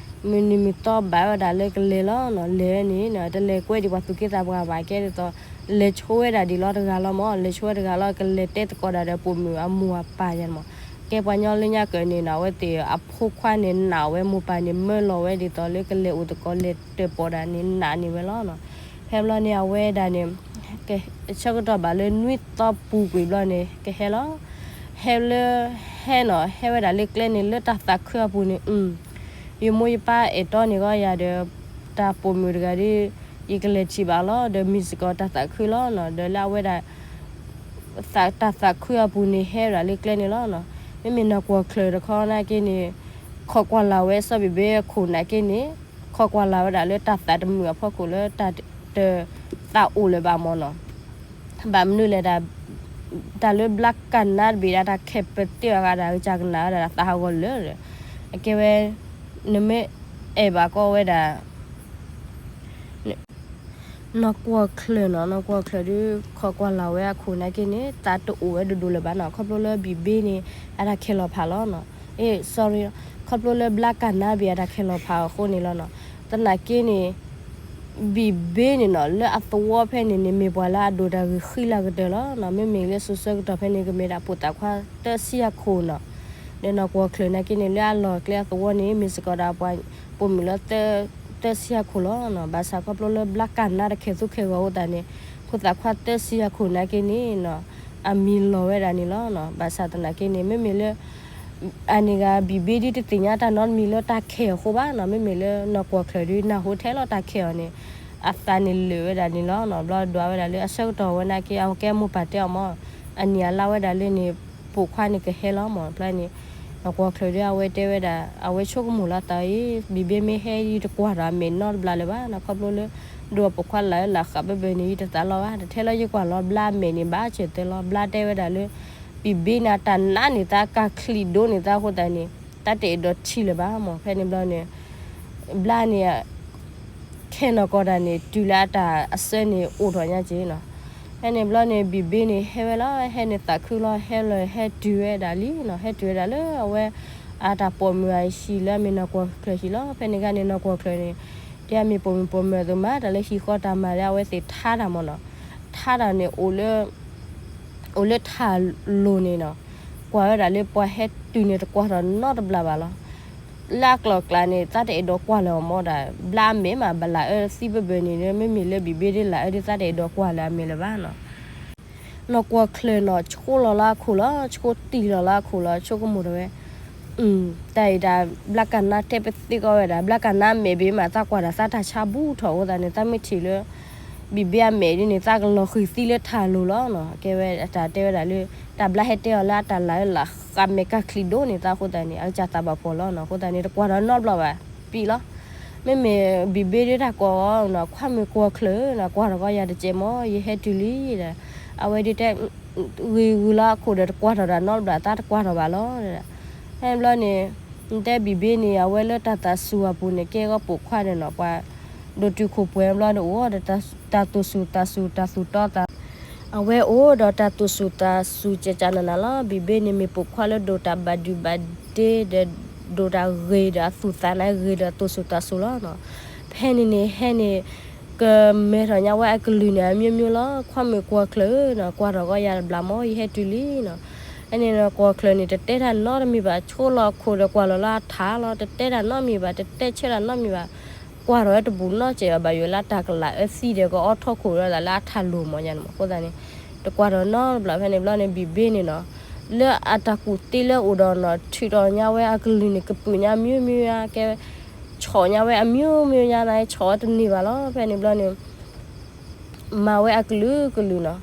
မုၢ်နံၤမုၢ်သီဘၣ်ဝဲဒၣ်လၢကလဲၤလီၤနီၤ. လဲၤန့ၣ်နီၤ တလဲၤကွဲဒံးပှၤသူၣ်က့သးပှၢ်ဘၣ်ကဲဒ်သိး လဲၤဆိဝဲဒၣ်ဒံးလီၤတဂၤလီၤမး လဲၤဆိဝဲတဂၤလီၤ ကလဲၤတဲသကိးဒၣ်ဒီးပိာ်မုၣ်အမိၢ်အပၢ်ယၤမး ကဲပှၤညီလၢညါကၢၢ်န့ၣ်နီၤ အဝဲသ့ၣ်အဖိခွါန့ၣ် နာ်ဝဲမိၢ်ပၢ်န့ၣ် မၢလီၤဝဲဒ်သိးလၢကလဲၤအိၣ်သကိး လဲၤတၢၣ်ပီၣ်ဒၣ်န့ၣ် နာ်န့ၢ်ဝဲလီၤနီၤ. ဖဲဘျီန့ၣ် အဝဲဒၣ်န့ၣ် ဆၢကတီၢ်ဘၣ်လၢနွံသီပူၤကွံာ်ဘျီန့ၣ် ကဟဲလီၤ ဟဲလၢ ဟဲနီၤ ဟဲဝဲဒၣ်လၢကျဲန့ၣ် လၢတၢ်သးခုအပူၤန့ၣ် ယမိၢ်ယပၢ်အဲၣ်တီန့ၢ်ကီးယၤဒီး တၢ်ပိာ်မုၣ်တဂၤဒီး ယကလဲၤထံၣ်ဘၣ်လီၤ ဒီးမ့ၢ်စ့ၢ်ကီးတၢ်သးခုလီၤနီၤ. ဒီးလၢအဝဲဒၣ် တၢ်သးခုအပူၤန့ၣ် ဟဲဝဲဒၣ်လၢကျဲန့ၣ်လီၤနီၤ. မ့မ့ၢ်နီၢ်ကွီၢ်ချၢၣ်တခီနာ်က့န့ၣ် ခိးကွၢ်လၢ်ဝဲစီၤဘံၣ်ဘ့အခိၣ်နာ်က့န့ၣ် ခိးကွၢ်လၢ်ဝဲဒၣ်လၢတၢ်သးတမုာ်အဖီခိၣ်လၢတၢ်တသးအိၣ်လၢၤဘၣ်မးနီၤ. ဘၣ်မနုၤလဲၣ် တၢ်လၢဘျါကၢ်နါတဘ့ၣ်ဒၣ်တၢ်ခဲးပသ့ၣ်အဂၤဒၣ် ကစၢ်ကနၣ်ဝဲဒၣ်သးဟးဂီၤလၢာ်ဒီး အကဲဝဲ နမ့ၢ်အဲၣ်ဘၣ်ကီးဝဲဒၣ် နီၢ်ကွီၢ်ချၢၣ်နီၤ နီၢ်ကွီၢ်ချၢၣ်ဒုး ခိးကွၢ်လၢ်ဝဲအခိၣ်နာ်က့န့ၣ် သးတအိၣ်ဝဲဒိၣ်ဒိၣ်လၢၤဘၣ်နီၤ. ခီဖျိလၢဘံၣ်ဘ့န့ၣ် အတၢ်ခဲးလီၤဖးလီၤနီၤ. အ့ sorry ခီဖျိလၢဘျါကၢ်နါဘ့ၣ်အတၢ်ခဲးလီၤဖးအဃိန့ၣ်လီၤနီၤ. သနာ်က့န့ၣ် ဘံၣ်ဘ့န့ၣ်နီၤ လၢအသဝီဖဲန့ၣ်န့ၣ် မ့ၢ်ပှၤလၢအဒိၣ်တၢ်ဂ့ၢ်ဃံလၤကတၢၢ်လီၤနီၤ. မ့မ့ၢ်လၢစိၤဆၢကတီၢ်ဖဲန့ၣ် ကမ့ၢ်ဒၣ်ဖိသၣ်ခွါသၢဆံအခိၣ်နီၤ. ဒီးနီၢ်ကွီၢ်ချၢၣ်နာ်က့န့ၣ် လၢအလီၢ်ကျဲအသဝီန့ၣ် မ့ၢ်စ့ၢ်ကီးဒၣ်ပှၤပိာ်မုၣ်လၢ သၢဆံအခိၣ်လီၤနီၤ. ဘၣ်ဆၣ်ခီဖျိလၢဘျါကၢ်နါတခဲးသူခဲးဂီၤအဃိသတးန့ၣ် ဖိသၣ်ခွါသၢဆံအခိၣ်နာ်က့န့ၣ်နီၤ အမံၤလီၤဝဲဒၣ်န့ၣ်လီၤနီၤ. ဘၣ်ဆၣ်သနာ်က့န့ၣ် မ့မ့ၢ်လၢ အန့ၣ်ဂ့ၤ ဘံၣ်ဘ့ဒ်တသ့ၣ်ညါတၢ်နီတမံၤလၢတၢ်ခဲးအဃိဘၣ်နီၤ. မ့မ့ၢ်လၢနီၢ်ကွီၢ်ချၢၣ်ဒုးနၢ်ဟူထဲလီၤတၢ်ခဲးအီၤန့ၣ် အသးန့ၣ်လၢာ်ဝဲဒၣ်န့ၣ်လီၤနီၤ. ဘျီဒွးဝဲဒၣ်လၢအဆၢကတီၢ်ဝဲနာ်က့ အကဲမိၢ်ပၢ်တဲအီၤမး အနံၣ်အလါဝဲဒၣ်လၢန့ၣ် ပိာ်ခွါန့ၣ်ကဟဲလီၤမး ဖျါန့ၣ် နီၢ်ကွီၢ်ချၢၣ်ဒုး အဝဲတဲဝဲဒၣ် အဝဲဆိကမိၣ်လီၤသးအံၤ ဘံၣ်ဘ့မ့ၢ်ဟဲ ယတကွၢ်ထီၣ်အမဲာ်နီတဘျီလၢၤဘၣ်နီၤ. ခီဖျိလၢ ဒိၣ်ပိာ်ခွါလၢအလၢဃာ်ဘၣ်ဘၣ်န့ၣ် ယတသးလီဘၣ်. တထဲလၢယကွၢ်လီၤဘျါအမဲာ်န့ၣ် ဘၣ်စၢၤသၢလီၤ. ဘျါတဲဝဲဒၣ်လၢ ဘံၣ်ဘ့န့ၣ် တၢ်နးန့ၢ်သး ကၢ်ချံးဒိၣ်န့ၢ်သးအဃိသတးန့ၣ် တၢ်တအဲၣ်ဒိးထံၣ်လၢၤဘၣ်မး. ဖဲန့ၣ်ဘျီန့ၣ် ဘျါန့ၣ် ခဲနီၢ်ကီၢ်တၢ်န့ၣ် တုၤလၢအတၢ်အစၢန့ၣ်အိၣ်ထီၣ်ညါက့နီၤ. ဖဲန့ၣ်ဘျီန့ၣ် ဘံၣ်ဘ့န့ၣ် ဟဲဝဲလီၤ ဟဲန့ၣ်သးခုလီၤ ဟဲလီၤဟဲတုၤဝဲဒၣ်လံနီၤ. ဟဲတုၤဝဲဒၣ်လၢအဝဲ အတၢ်ပိာ်မုၣ်အဟံၣ်လၢအမ့ၢ်နီၢ်ကွီၢ်ချၢၣ်ဟံၣ်လီၤ. ဖဲန့ၣ်အခါန့ၣ် နီၢ်ကွီၢ်ချၢၣ်န့ၣ် တဲအမ့ၢ်ပိာ်မုၣ်ပိာ်မၢၤအသိးမး တၢ်လၢဟံၣ်ဃီတၢ်မၤလၢအဝဲသ့ၣ်ထါတၢ်မ့ၢ်နီၤ, ထါတၢ်န့ၣ် အိၣ်လၢထၣ်လိၤန့ၣ်နီၤ, ကွၢ်ဝဲဒၣ်လၢပှၤဟဲတုၤန့ၣ် တကွၢ်ထီၣ်နီတဘျီဘၣ်လီၤ. လၢအကျိၤအကျဲန့ၣ် သးတအဲၣ်ဒိးကွၢ်လၢၤအီၤမ့ၢ်ဒၣ် ဘျါအမဲာ်မး ဘၣ်လၢအအၢသံဘၢဘၢန့ၣ် မ့မ့ၢ်လၢဘံၣ်ဘ့ဒ်လၢအအၢဒ် သးတအဲၣ်ဒိးကွၢ်လၢၤအမဲာ်လၢၤဘၣ်နီၤ. နီၢ်ကွီၢ်ချၢၣ်နီၤ ဆှိလီၤလၢအခိၣ်လီၤ, ဆှိတံၢ်လီၤလၢအခိၣ်လီၤ, ဆိကမိၣ်ထီၣ်ဝဲ တၢ်အံၤတၢ်ဘျါကနါတဲပသ့ကီးဝဲဒၣ် ဘျါကနါမဲာ်ဘ့ၣ်မး သးကွၢ်တၢ်သးတၢ်ဆါဘူးထီၣ်အဃိသတးန့ၣ် သးမ့ၢ်ထံၣ်လၢ ဘံၣ်ဘ့အမဲာ်ဒ်န့ၣ် သးကလီၤဃံၤသံလၢထၣ်လိၤလီၤနီၤ. ကဲဝဲတၢ်တဲဝဲဒၣ်လၢ တၢ်ဘျါဟဲတဲအီၤလၢအတၢ်လၢ်လၢကးမဲာ်ကးချံဒိၣ်န့ၣ် သးအဃိသတးန့ၣ် အကစၢ်သးဘၣ်ဖှီၣ်လီၤနီၤ. အဃိသတးန့ၣ် တကွၢ်ထီၣ်နီတဘျီဘၣ် ပံလီၤ. မ့မ့ၢ်ဘံၣ်ဘ့ဒ်တၢ်ကိးအီၤနီၤ ခွါမုၣ်ကွီၢ်ချၢၣ်နီၤ ကွၢ်ထီၣ်ကီးယၤတကဲးမ့ၢ် ယဟဲတုၤလံဒီး အဝဲဒ်တဲ ဂ့ၤဂုၤလီၤအခိၣ်ဒီး တကွၢ်ထီၣ်တၢ်နီတဘျီ သးတကွၢ်ထီၣ်ဘၣ်လီၤ. ဖဲန့ၣ်ဘျီန့ၣ် တဲဘံၣ်ဘ့န့ၣ် အဝဲလၢတၢ်သးစူၤအပူၤန့ၣ် ကဲဂီၤပိာ်ခွါဒီးနီၤ ပှၤ ဒိၣ်တုာ်ခိၣ်ပှဲၤဘျီဒီး အိၣ်ဒီးတၢ်သူၣ်စူၤသးစူၤ တၢ်သူၣ်တီသး အဝဲအိၣ်ဒီးတၢ်သူၣ်စူၤသးစူၤ ကကနနၤလီၤ. ဘံၣ်ဘ့န့ၣ်မ့ၢ်ပိာ်ခွါလၢဒိၣ်တၢ်ဘၣ်ဒုးဘၣ်ဒ့ဒီး ဒိၣ်တၢ်ဂ့ၤဒီးအသူၣ်သးန့ၣ်ဂ့ၤဒီးသူၣ်စူၤသးစူၤလီၤနီၤ. ဖဲန့ၣ်န့ၣ် ဟဲန့ၣ် ကမဲထီၣ်ညါဝဲအကလုၢ်န့ၣ် အမျိုးမျိုးလီၤ. ခွါမုၣ်ကွီၢ်ချၢၣ်နီၤ ကွၢ်ထီၣ်ကီးယၤတဘျီမ့ၢ် ယဟဲတုၤလံနီၤ. ဖဲန့ၣ်နီၤ ကွီၢ်ချၢၣ်န့ၣ် တတဲတၢ်နီတမံၤဘၣ် ဆိလီၤအခိၣ်ဒီးကွၢ်လီၤလၢအထၣ်လီၤ. တတဲတၢ်နီတမံၤဘၣ် တတဲဆၢတၢ်နီတမံၤဘၣ် ကွၢ်ထီၣ်ဝဲတဘူးနီတစဲးဘၣ် ဘၣ်ယိၣ်လၢတၢ်ကလၤအၢသံဒီး ကအီထီၣ်ခိၣ်ဒီးသးလၢအထၣ်လိၤမ့ၢ်ယါန့ၣ်မ့ၢ် အဃိသတးန့ၣ် တကွၢ်ထီၣ်နီတဘျီ ဖဲန့ၣ်ဘျီန့ၣ် ဘံၣ်ဘ့န့ၣ်နီၤ လၢအတၢ်ကူၣ်သ့လၢအိၣ်ဒီးနီၤ ထုးထီၣ်ညါဝဲအကလုၢ်န့ၣ် ကပုာ်ညါမျိုးမျိုးညါ ကဲ ဆီၣ်ညါဝဲအမျိုးမျိုးညါန့ၣ် ဆီၣ်ဝဲတန့ၢ်ဘၣ်လီၤ. ဖဲန့ၣ်ဘျီန့ၣ် မၤဝဲအကလုာ်ကလုာ်နီၤ,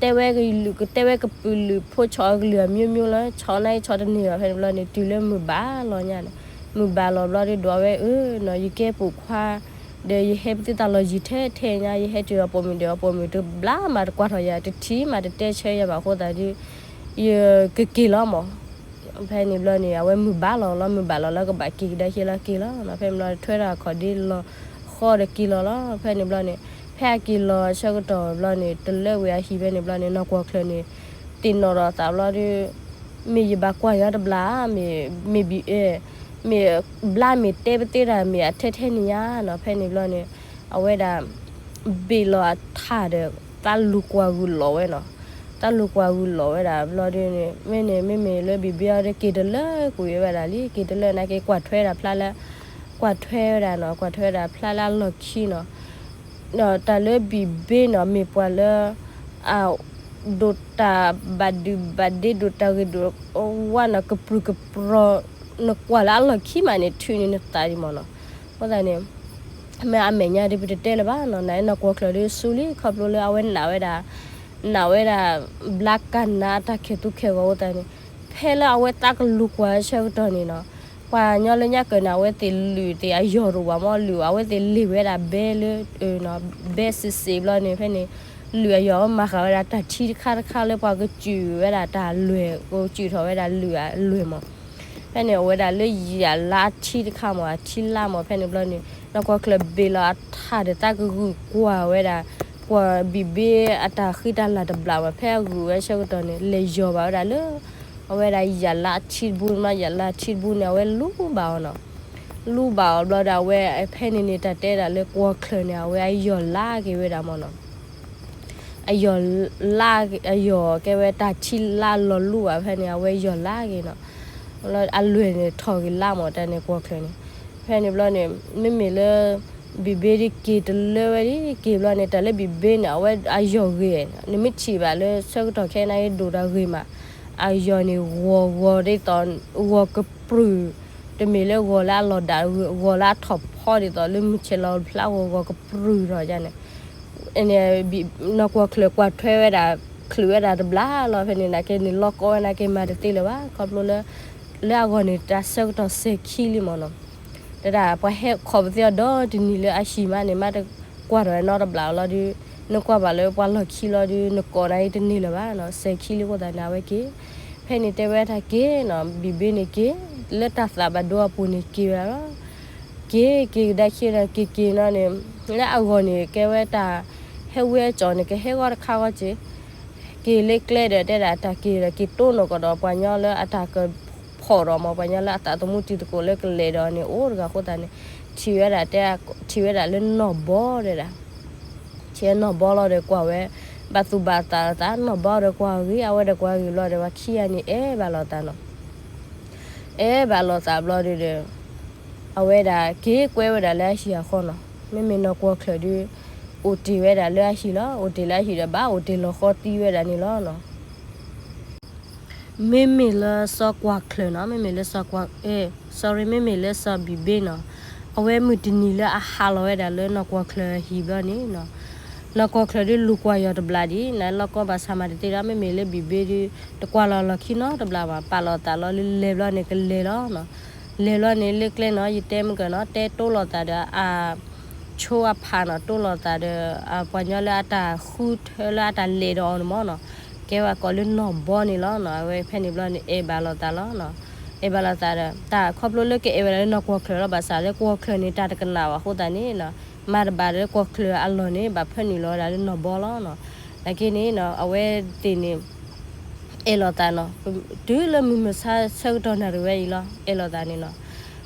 တဲဝဲကလုာ် ကတဲဝဲကပုာ်လုာ် ဖိဆီၣ်အကလုာ်အမျိုးမျိုးလီၤ. ဆီၣ်န့ၢ်ဆီၣ်တန့ၢ်ဘၣ် ဖဲန့ၣ်ဘျီန့ၣ် တုၤလၢမုၢ်ဘၣ်လီၤညါန့ၣ်, မုၢ်ဘၣ်လီၤဘျီဒီး ဒွးဝဲအၢနီၤ ယကဲပိာ်ခွါ ဒီးယဟဲပသ့တၢ်လီၢ်ယံၤထဲထဲညါ ယဟဲတုၤဒီးပိာ်မုၣ်ဒီး ပိာ်မုၣ်တဘျါမးတကွၢ်ထီၣ်ယၤ တထံၣ်မးတတဲဆၢယၤဘၣ်အဃိသတးဒီး ယကက့ၤလီၤမး ဖဲန့ၣ်ဘျီန့ၣ် အဝဲမုၢ်ဘၣ်လီၤလီၤ မုၢ်ဘၣ်လီၤလၢကဘၣ်က့ၤကဒါဆ့လီၤက့ၤလီၤနီၤ. ဖဲန့ၣ်ဘျီ ထွဲထီၣ်အခီၣ်ဒ့လီၤဃီဒီးက့ၤလီၤလီၤ. ဖဲန့ၣ်ဘျီန့ၣ် ဖဲအက့ၤလီၤဆၢကတီၢ်ဘျီန့ၣ် တလၢဝံၤအဟံၣ်ဖဲန့ၣ်ဘျီန့ၣ် နီၢ်ကွီၢ်ချၢၣ်န့ၣ် သ့ၣ်နီၣ်ဒီးသးဘျီဒီး မ့ၢ်ယဘၣ်ကွၢ်ယၤတဘျါ မ့ၢ် မ့ၢ်ဘံၣ် မ့ၢ်ဘျါမ့ၢ်တဲပသ့တၢ် မ့ၢ်အထဲထဲန့ၣ်ညါနီၤ. ဖဲန့ၣ်ဘျီန့ၣ် အဝဲဒၣ် ဘ့ၣ်လီၤအထၣ်ဒီး သးလူၤကွၢ်ဂုာ်လီၤဝဲနီၤ. သးလူၤကွၢ်ဂုာ်လီၤဝဲဒၣ်ဘျီဒီးန့ၣ် မ့ၢ်န့ၣ် မ့မ့ၢ်လၢဘံၣ်ဘ့အီၤဒီးက့ၤတလၢကွံာ်ဝဲဒၣ်လံ က့ၤတလၢနာ်က့ ကွၢ်ထွဲဒၣ်ဖျါလၢ ကွၢ်ထွဲဝဲဒၣ်နီၤ ကွၢ်ထွဲဝဲဒၣ်ဖျါလၢအလီၢ်ခံနီၤ. တၢ်လၢဘံၣ်ဘ့နီၤ မ့ၢ်ပှၤလၢ အ ဒိၣ်တၢ်ဘၣ်ဒုးဘၣ်ဒ့ ဒိၣ်တၢ်ဂ့ၤဒိၣ်ဝါနီၤ ကပြုၢ်ကပြီၤ နကွၢ်လၢအလီၢ်ခံမးန့ၣ် ထုးန့ၢ်နသးဒံးမးနီၤ. အဃိသတးန့ၣ် မ့ၢ်အမဲာ်ညါဒီး ပတတဲလၢၤဘၣ်နီၤ နနီၢ်ကွီၢ်ချၢၣ်ဒီးဆူလံ ခီဖျိလၢအဝဲနာ်ဝဲဒၣ် နာ်ဝဲဒၣ် ဘျါကနါအတၢ်ခဲးသူခဲးဂီၤအဃိသတးန့ၣ် ဖဲလၢအဝဲသးကလူၤကွၢ်ဆၢကတီၢ်န့ၣ်နီၤ ပှၤကညီလၢညါကၢၢ်န့ၣ် အဝဲသ့ၣ်လုၢ်သ့ၣ်အယီၢ်တအိၣ်ဘၣ်မး လုၢ်အဝဲသ့ၣ်လ့ၢ်ဝဲဒၣ်ဘဲလၢ ဘဲစ့းစ့းဘျီန့ၣ် ဖဲန့ၣ် လုၢ်အယီၢ်ဝဲမၤဃာ်ဝဲဒၣ်တၢ်ထံတခါတခါလၢပှၤကစုၣ်ဝဲဒၣ်တၢ်လွဲၢ် ကစုၣ်ထီၣ်ဝဲဒၣ်လုၢ်အလွဲၢ်မး ဖဲန့ၣ် အိၣ်ဝဲဒၣ်လၢယၤလါအထံတခါမး အထံလါမး ဖဲန့ၣ်ဘျီန့ၣ် နီၢ်ကွီၢ်ချၢၣ်ဘ့ၣ်လီၤအထၣ်ဒီး သးကဂုာ်ကွၢ်ဝဲဒၣ် ကွၢ်ဘံၣ်ဘ့အတၢ်ဃံတၢ်လၤတဘျီမး ဖဲအဂုာ်ဝဲဆၢကတီၢ်န့ၣ် လဲၤယီၢ်ဘၣ်ဝဲဒၣ်လၢ အဝဲဒၣ်ယၤလါအထံတဘိန့ၣ် ယၤလါအထံတဘိန့ၣ် အဝဲလူၤဘၣ်အီၤနီၤ လူၤဘၣ်အီၤဘျီဒီး အဝဲဖဲန့ၣ်န့ၣ် တၢ်တဲဒၣ်လၢကွီၢ်ချၢၣ်န့ၣ် အဝဲအယီၢ်လါက့ၤဝဲဒၣ်မးနီၤ အယီၢ်လါ အယီၢ်ကဲဝဲတၢ်ထံလါလီၤလူၤဘၣ် ဖဲန့ၣ် အဝဲယီၢ်လါက့ၤနီၤ အလွဲၢ်န့ၣ်ထီၣ်က့ၤလါမး တၢ်န့ၣ်ကွီၢ်ချၢၣ်န့ၣ် ဖဲန့ၣ်ဘျီန့ၣ် မ့မ့ၢ်လၢ ဘံၣ်ဘ့ဒ်က့ၤတလၢဝဲဒ်က့ၤဘျီန့ၣ် တၢ်လၢဘံၣ်ဘ့န့ၣ် အဝဲအယီၢ်ဂ့ၤ နမ့ၢ်ထံၣ်ဘၣ်လၢဆၢကတီၢ်ခဲအံၤန့ၣ် ဒိၣ်တၢ်ဂ့ၤမး အယီၢ်န့ၣ်ဂီၤဂီၤဒ်သိး ဂီၤကပြုၢ် တမ့ၢ်လၢဂီၤလၢအလီၤဒၣ် ဂီၤလၢအထီၣ်ဖီဒ်သိးလၢမုၢ်ဆဲးလီၤဖျါဂီၤဂီၤကပြုၢ်ထီၣ်ယါန့ၣ် နီၢ်ကွီၢ်ချၢၣ်ကွၢ်ထွဲဝဲဒၣ် ချုးဝဲဒၣ်တဘျီလီၤ ဖဲန့ၣ်နာ်က့န့ၣ် လီၤကီဝဲနာ်က့မၤတသ့လၢၤဘၣ် ခီဖျိလၢ လၢအဂီၢ်န့ၣ် တၢ်ဆၢကတီၢ်စဲၤခံလံမးနီၤ တဒၣ်ပှၤဟဲခီၣ်ပသ့အီၤဒီတနံၤလၢအဟံၣ်မးန့ၣ် မ့ၢ်တကွၢ်ထီၣ်ဝဲနီတဘျီလီၤဒီး နကွၢ်ဘၣ်လၢပှၤလီၢ်ခံလီၤဒီး နကိးနၤအံၤတန့ၢ်လၢၤဘၣ်နီၤ စဲၤခံလံအဃိသတးန့ၣ် အဝဲက့ၤ ဖဲန့ၣ်တဲဝဲတၢ်က့ၤနီၤ ဘံၣ်ဘ့န့ၣ်က့ၤ လၢတၢ်သးဘၣ်ဒိအပူၤန့ၣ်က့ၤဝဲဒၣ်လီၤ က့ၤက့ၤကဒါဆ့ဒီးက့ၤက့ၤနီၤန့ၣ် လၢအဂီၢ်န့ၣ် ကဲဝဲတၢ် ဟဲဝဲအကၠီၣ်န့ၣ် ကဟဲဂီၤတခါဂီၤက့ၤ က့ၤလၢကျဲဒီးတဲဒၣ်တၢ်က့ၤဒီးက့ၤတိၢ်နီၢ်ကီၢ်ဒီးပှၤညီလၢအတၢ်ကဖီၣ်ဒီးမး ပှၤညီလၢအသးသမူတံၤသကိးလၢကလဲၤဒီးန့ၣ် အိၣ်တဂၤအဃိသတးန့ၣ် ထံ ထံၣ်ဝဲဒၣ်တဲ ထံၣ်ဝဲဒၣ်လၢနီၢ်ဘီတဲဒၣ်, ထံၣ်ဝဲနီၢ်ဘီလီၤဒီးကွၢ်ဝဲ, ဘၣ်သူၣ်ဘၣ်သးလိာ်သး နီၢ်ဘီဒီးကွၢ်ဂ့ၤ အဝဲဒီးကွၢ်ဂ့ၤဘျီဒီး ပှၤခံဂၤန့ၣ်အဲၣ်ဘၣ်လိာ်သးနီၤ, အဲၣ်ဘၣ်လိာ်သးဘျီဒီး အဝဲဒၣ်က့ၤကွဲဝဲဒၣ်လၢအဟံၣ်အဃီနီၤ, မ့မ့ၢ်နီၢ်ကွီၢ်ချၢၣ်ဒီး အိၣ်တ့ၢ်ဝဲဒၣ်လၢအဟံၣ်လီၤ, အိၣ်တ့ၢ်လၢအဟံၣ်ဒီးဘၣ်အိၣ်တ့ၢ်လီၤဃီသံဝဲဒၣ်န့ၣ်လီၤနီၤ. မ့မ့ၢ်လၢစီၤကွီၢ်ချၢၣ်နီၤ, မ့မ့ၢ်လၢစီၤကွီၢ်, အဲ, sorry, မ့မ့ၢ်လၢစီၤဘံၣ်ဘ့နီၤ, အဝဲမုၢ်တနံၤလၢအဟးလီၤဝဲဒၣ်လၢနီၢ်ကွီၢ်ချၢၣ်အဟံၣ်ဘျီန့ၣ်နီၤ, နီၢ်ကွီၢ်ချၢၣ်ဒီးလူၤကွၢ်ယီၤတဘျီဒံး နလီၢ်ကီဘၣ်ဆၣ်မၤတသ့ဒီး မ့မ့ၢ်လၢဘံၣ်ဘ့ဒီး တကွၢ်လီၤလီၢ်ခံနီတဘျီဘၣ် ပာ်လိာ်သးလီၤလၢလဲၤဘျီန့ၣ်ကလဲၤလီၤနီၤ, လဲၤဘျီန့ၣ်လၢကျဲနီၤ ယတဲမုၢ်ကနီၤ တဲတိလိာ်သးဒီးအ ဆိအဖးနီၤ တိလိာ်သးဒီး ပှၤညီလၢအတၢ် ဃုထၢလၢအတၢ်လဲၤဒီးအီၤန့ၣ်မ့ၢ်နီၤ, ကဲဝဲကိးလၢနီၢ်ဘီန့ၣ်လီၤနီၤ, အဝဲဖဲန့ၣ်ဘျီန့ၣ် အဲၣ်ဘၣ်လိာ်သးလီၤနီၤ, အဲၣ်ဘၣ်လိာ်သးဒီး တၢ်ခီဖျိလၢကအဲၣ်ဝဲဒၣ်လၢနီၢ်ကွီၢ်ချၢၣ်လီၤ ဘၣ်ဆၣ်လၢ ကွီၢ်ချၢၣ်န့ၣ် တၢ်တကနၣ်ဘၣ်အဃိသတးန့ၣ်နီၤ, မၤတဘၣ်ဒီးကွီၢ်ချၢၣ်အလီၢ်န့ၣ် ဘၣ်ဖၢနုာ်လီၤဝဲဒၣ်လၢနီၢ်ဘီလီၤနီၤ, နာ်က့န့ၣ်နီၤ အဝဲသ့ၣ်န့ၣ် အဲၣ်လိာ်သးနီၤ, တုၤလၢမုၢ်မဆါဆၢကတီၢ်နၣ်ရံၣ်ဝဲအံၤလီၤ အဲၣ်လိာ်သးန့ၣ်နီၤ,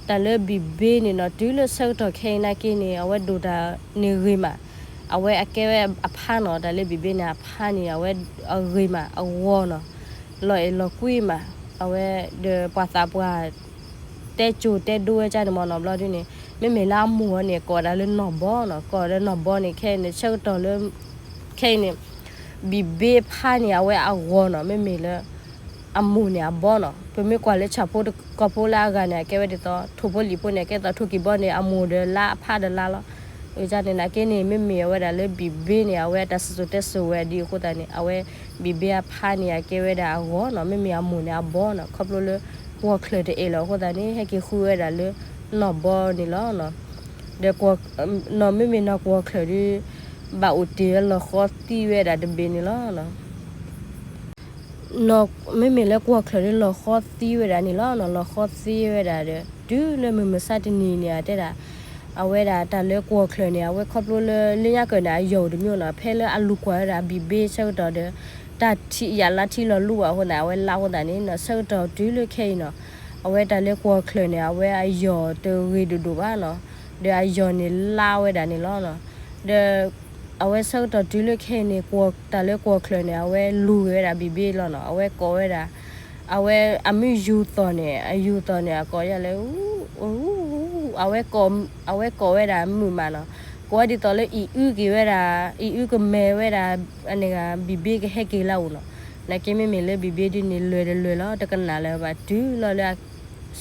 တၢ်လၢဘံၣ်ဘ့န့ၣ်နီၤ တုၤလၢဆၢကတီၢ်ခဲအံၤနာ်က့န့ၣ် အဝဲဒိၣ်တၢ်န့ၣ်ဂ့ၤမး, အဝဲအကဲဝဲအဖါနီၤ တၢ်လၢဘံၣ်ဘ့န့ၣ်အဖါန့ၣ် အဝဲအဂ့ၤမး အဂီၤနီၤ, လီၤအဲၣ်လီၤကွံမး, အဝဲဒီးပှၤသးပှၢ် တဲကိၤတဲဒိဝဲကၢ်န့ၣ်မ့ၢ်နီၤ ဘျီဒ်န့ၣ် မ့မ့ၢ်လၢအမိၢ်အီၤန့ၣ် ကိးဒၣ်လၢနီၢ်ဘီနီၤ, ကိးဒီးနီၢ်ဘီန့ၣ် ခဲအံၤန့ၣ် ဆၢကတီၢ်လၢ ခဲအံၤန့ၣ် ဘံၣ်ဘ့ဖါန့ၣ် အဝဲအဂီၤနီၤ, မ့မ့ၢ်လၢ အမိၢ်န့ၣ်အဘီနီၤ, ပမ့ၢ်ကွၢ်လၢဆၣ်ဖိကီၢ်ဖိလၢအဂၤန့ၣ် အကဲဝဲဒ်သိး ထိၣ်ဖိလံၣ်ဖိန့ၣ် အကဲသိးထိၣ်ကံၢ်ဘီန့ၣ် အမိၢ်ဒီးလါအဖါဒီးလါလီၤ, န့ၣ်နာ်က့န့ၣ် မ့မ့ၢ်အဝဲဒၣ်လၢဘံၣ်ဘ့န့ၣ် အဝဲအတၢ်စံၣ်စိၤတဲစိၤဝဲဒ်အဃိသတးန့ၣ် အဝဲ ဘံၣ်ဘ့အဖါန့ၣ် အကဲဝဲဒၣ်အဂီၤနီၤ, မ့မ့ၢ်အမိၢ်န့ၣ်အဘီနီၤ, ခီဖျိလၢ ကွီၢ်ချၢၣ်တအဲၣ်လီၤအဃိသတးန့ၣ် ဟဲက့ၤဃုဝဲဒၣ်လၢ နီၢ်ဘီန့ၣ်လီၤနီၤ, ဒီး နီၢ်မ့မ့ၢ်နီၢ်ကွီၢ်ချၢၣ်ဒီး ဘၣ်အိၣ်တ့ၢ်ဝဲလီၤဃီသံဝဲဒၣ်တဘ့ၣ်န့ၣ်လီၤ. မ့မ့ၢ်လၢကွီၢ်ချၢၣ်ဒီးလီၤဃီသံဝဲဒၣ်န့ၣ်လီၤနီၤ, လီၤဃီသံဝဲဒၣ်ဒီး တုၤလၢမုၢ်မဆါတနံၤန့ၣ် အတဲဒၣ် အဝဲဒၣ်တၢ်လၢကွီၢ်ချၢၣ်န့ၣ် အဝဲခီဖျိလၢလၢညါကၢၢ်န့ၣ် အယီၢ်အိၣ်တမံၤနီၤ, ဖဲလၢအလူၤကွၢ်ဝဲဒၣ်ဘံၣ်ဘ့ဆၢကတီၢ်ဒီး တၢ်ထံၣ်ယၣ်လါထံလီၤလူဘၣ်အဃိသတးန့ၣ် အဝဲလါအဃိသတးန့ၣ်နီၤ, ဆၢကတီၢ်တုၤလၢခဲအံၤနီၤ, အဝဲတၢ်လၢကွီၢ်ချၢၣ်န့ၣ် အဝဲအယီၢ်တဂ့ၤဒိၣ်ဒိၣ်ဘၣ်နီၤ, ဒီးအယီၢ်န့ၣ်လါဝဲဒၣ်န့ၣ်လီၤနီၤ, ဒီး အဝဲဆၢကတီၢ်တုၤလၢခဲအံၤန့ၣ် တၢ်လၢကွီၢ်ချၢၣ်န့ၣ် အဝဲလူၤဂ့ၤဝဲဒၣ်ဘံၣ်ဘ့လီၤနီၤ, အဝဲကိးဝဲဒၣ် အဝဲအမုၢ်ယူၤသီၣ်န့ၣ် အယူၤသီၣ်န့ၣ် အကိးယၤလၢ အဝဲ အဝဲကိးဝဲဒၣ်မုာ်မးနီၤ, ကိးဝဲဒ်သိးလၢအံၤအုက့ၤဝဲဒၣ် အံၤအုကမဲာ်ဝဲဒၣ် အန့ၣ်ဂ့ၤ ဘံၣ်ဘ့ကဟဲက့ၤလၢအအိၣ်နီၤ, နာ်က့မ့မ့ၢ်လၢဘံၣ်ဘ့ဒ်န့ၣ် လဲၤဒီးလဲၤလီၤ တကနၣ်လၢၤဘၣ်တုၤလီၤလၢ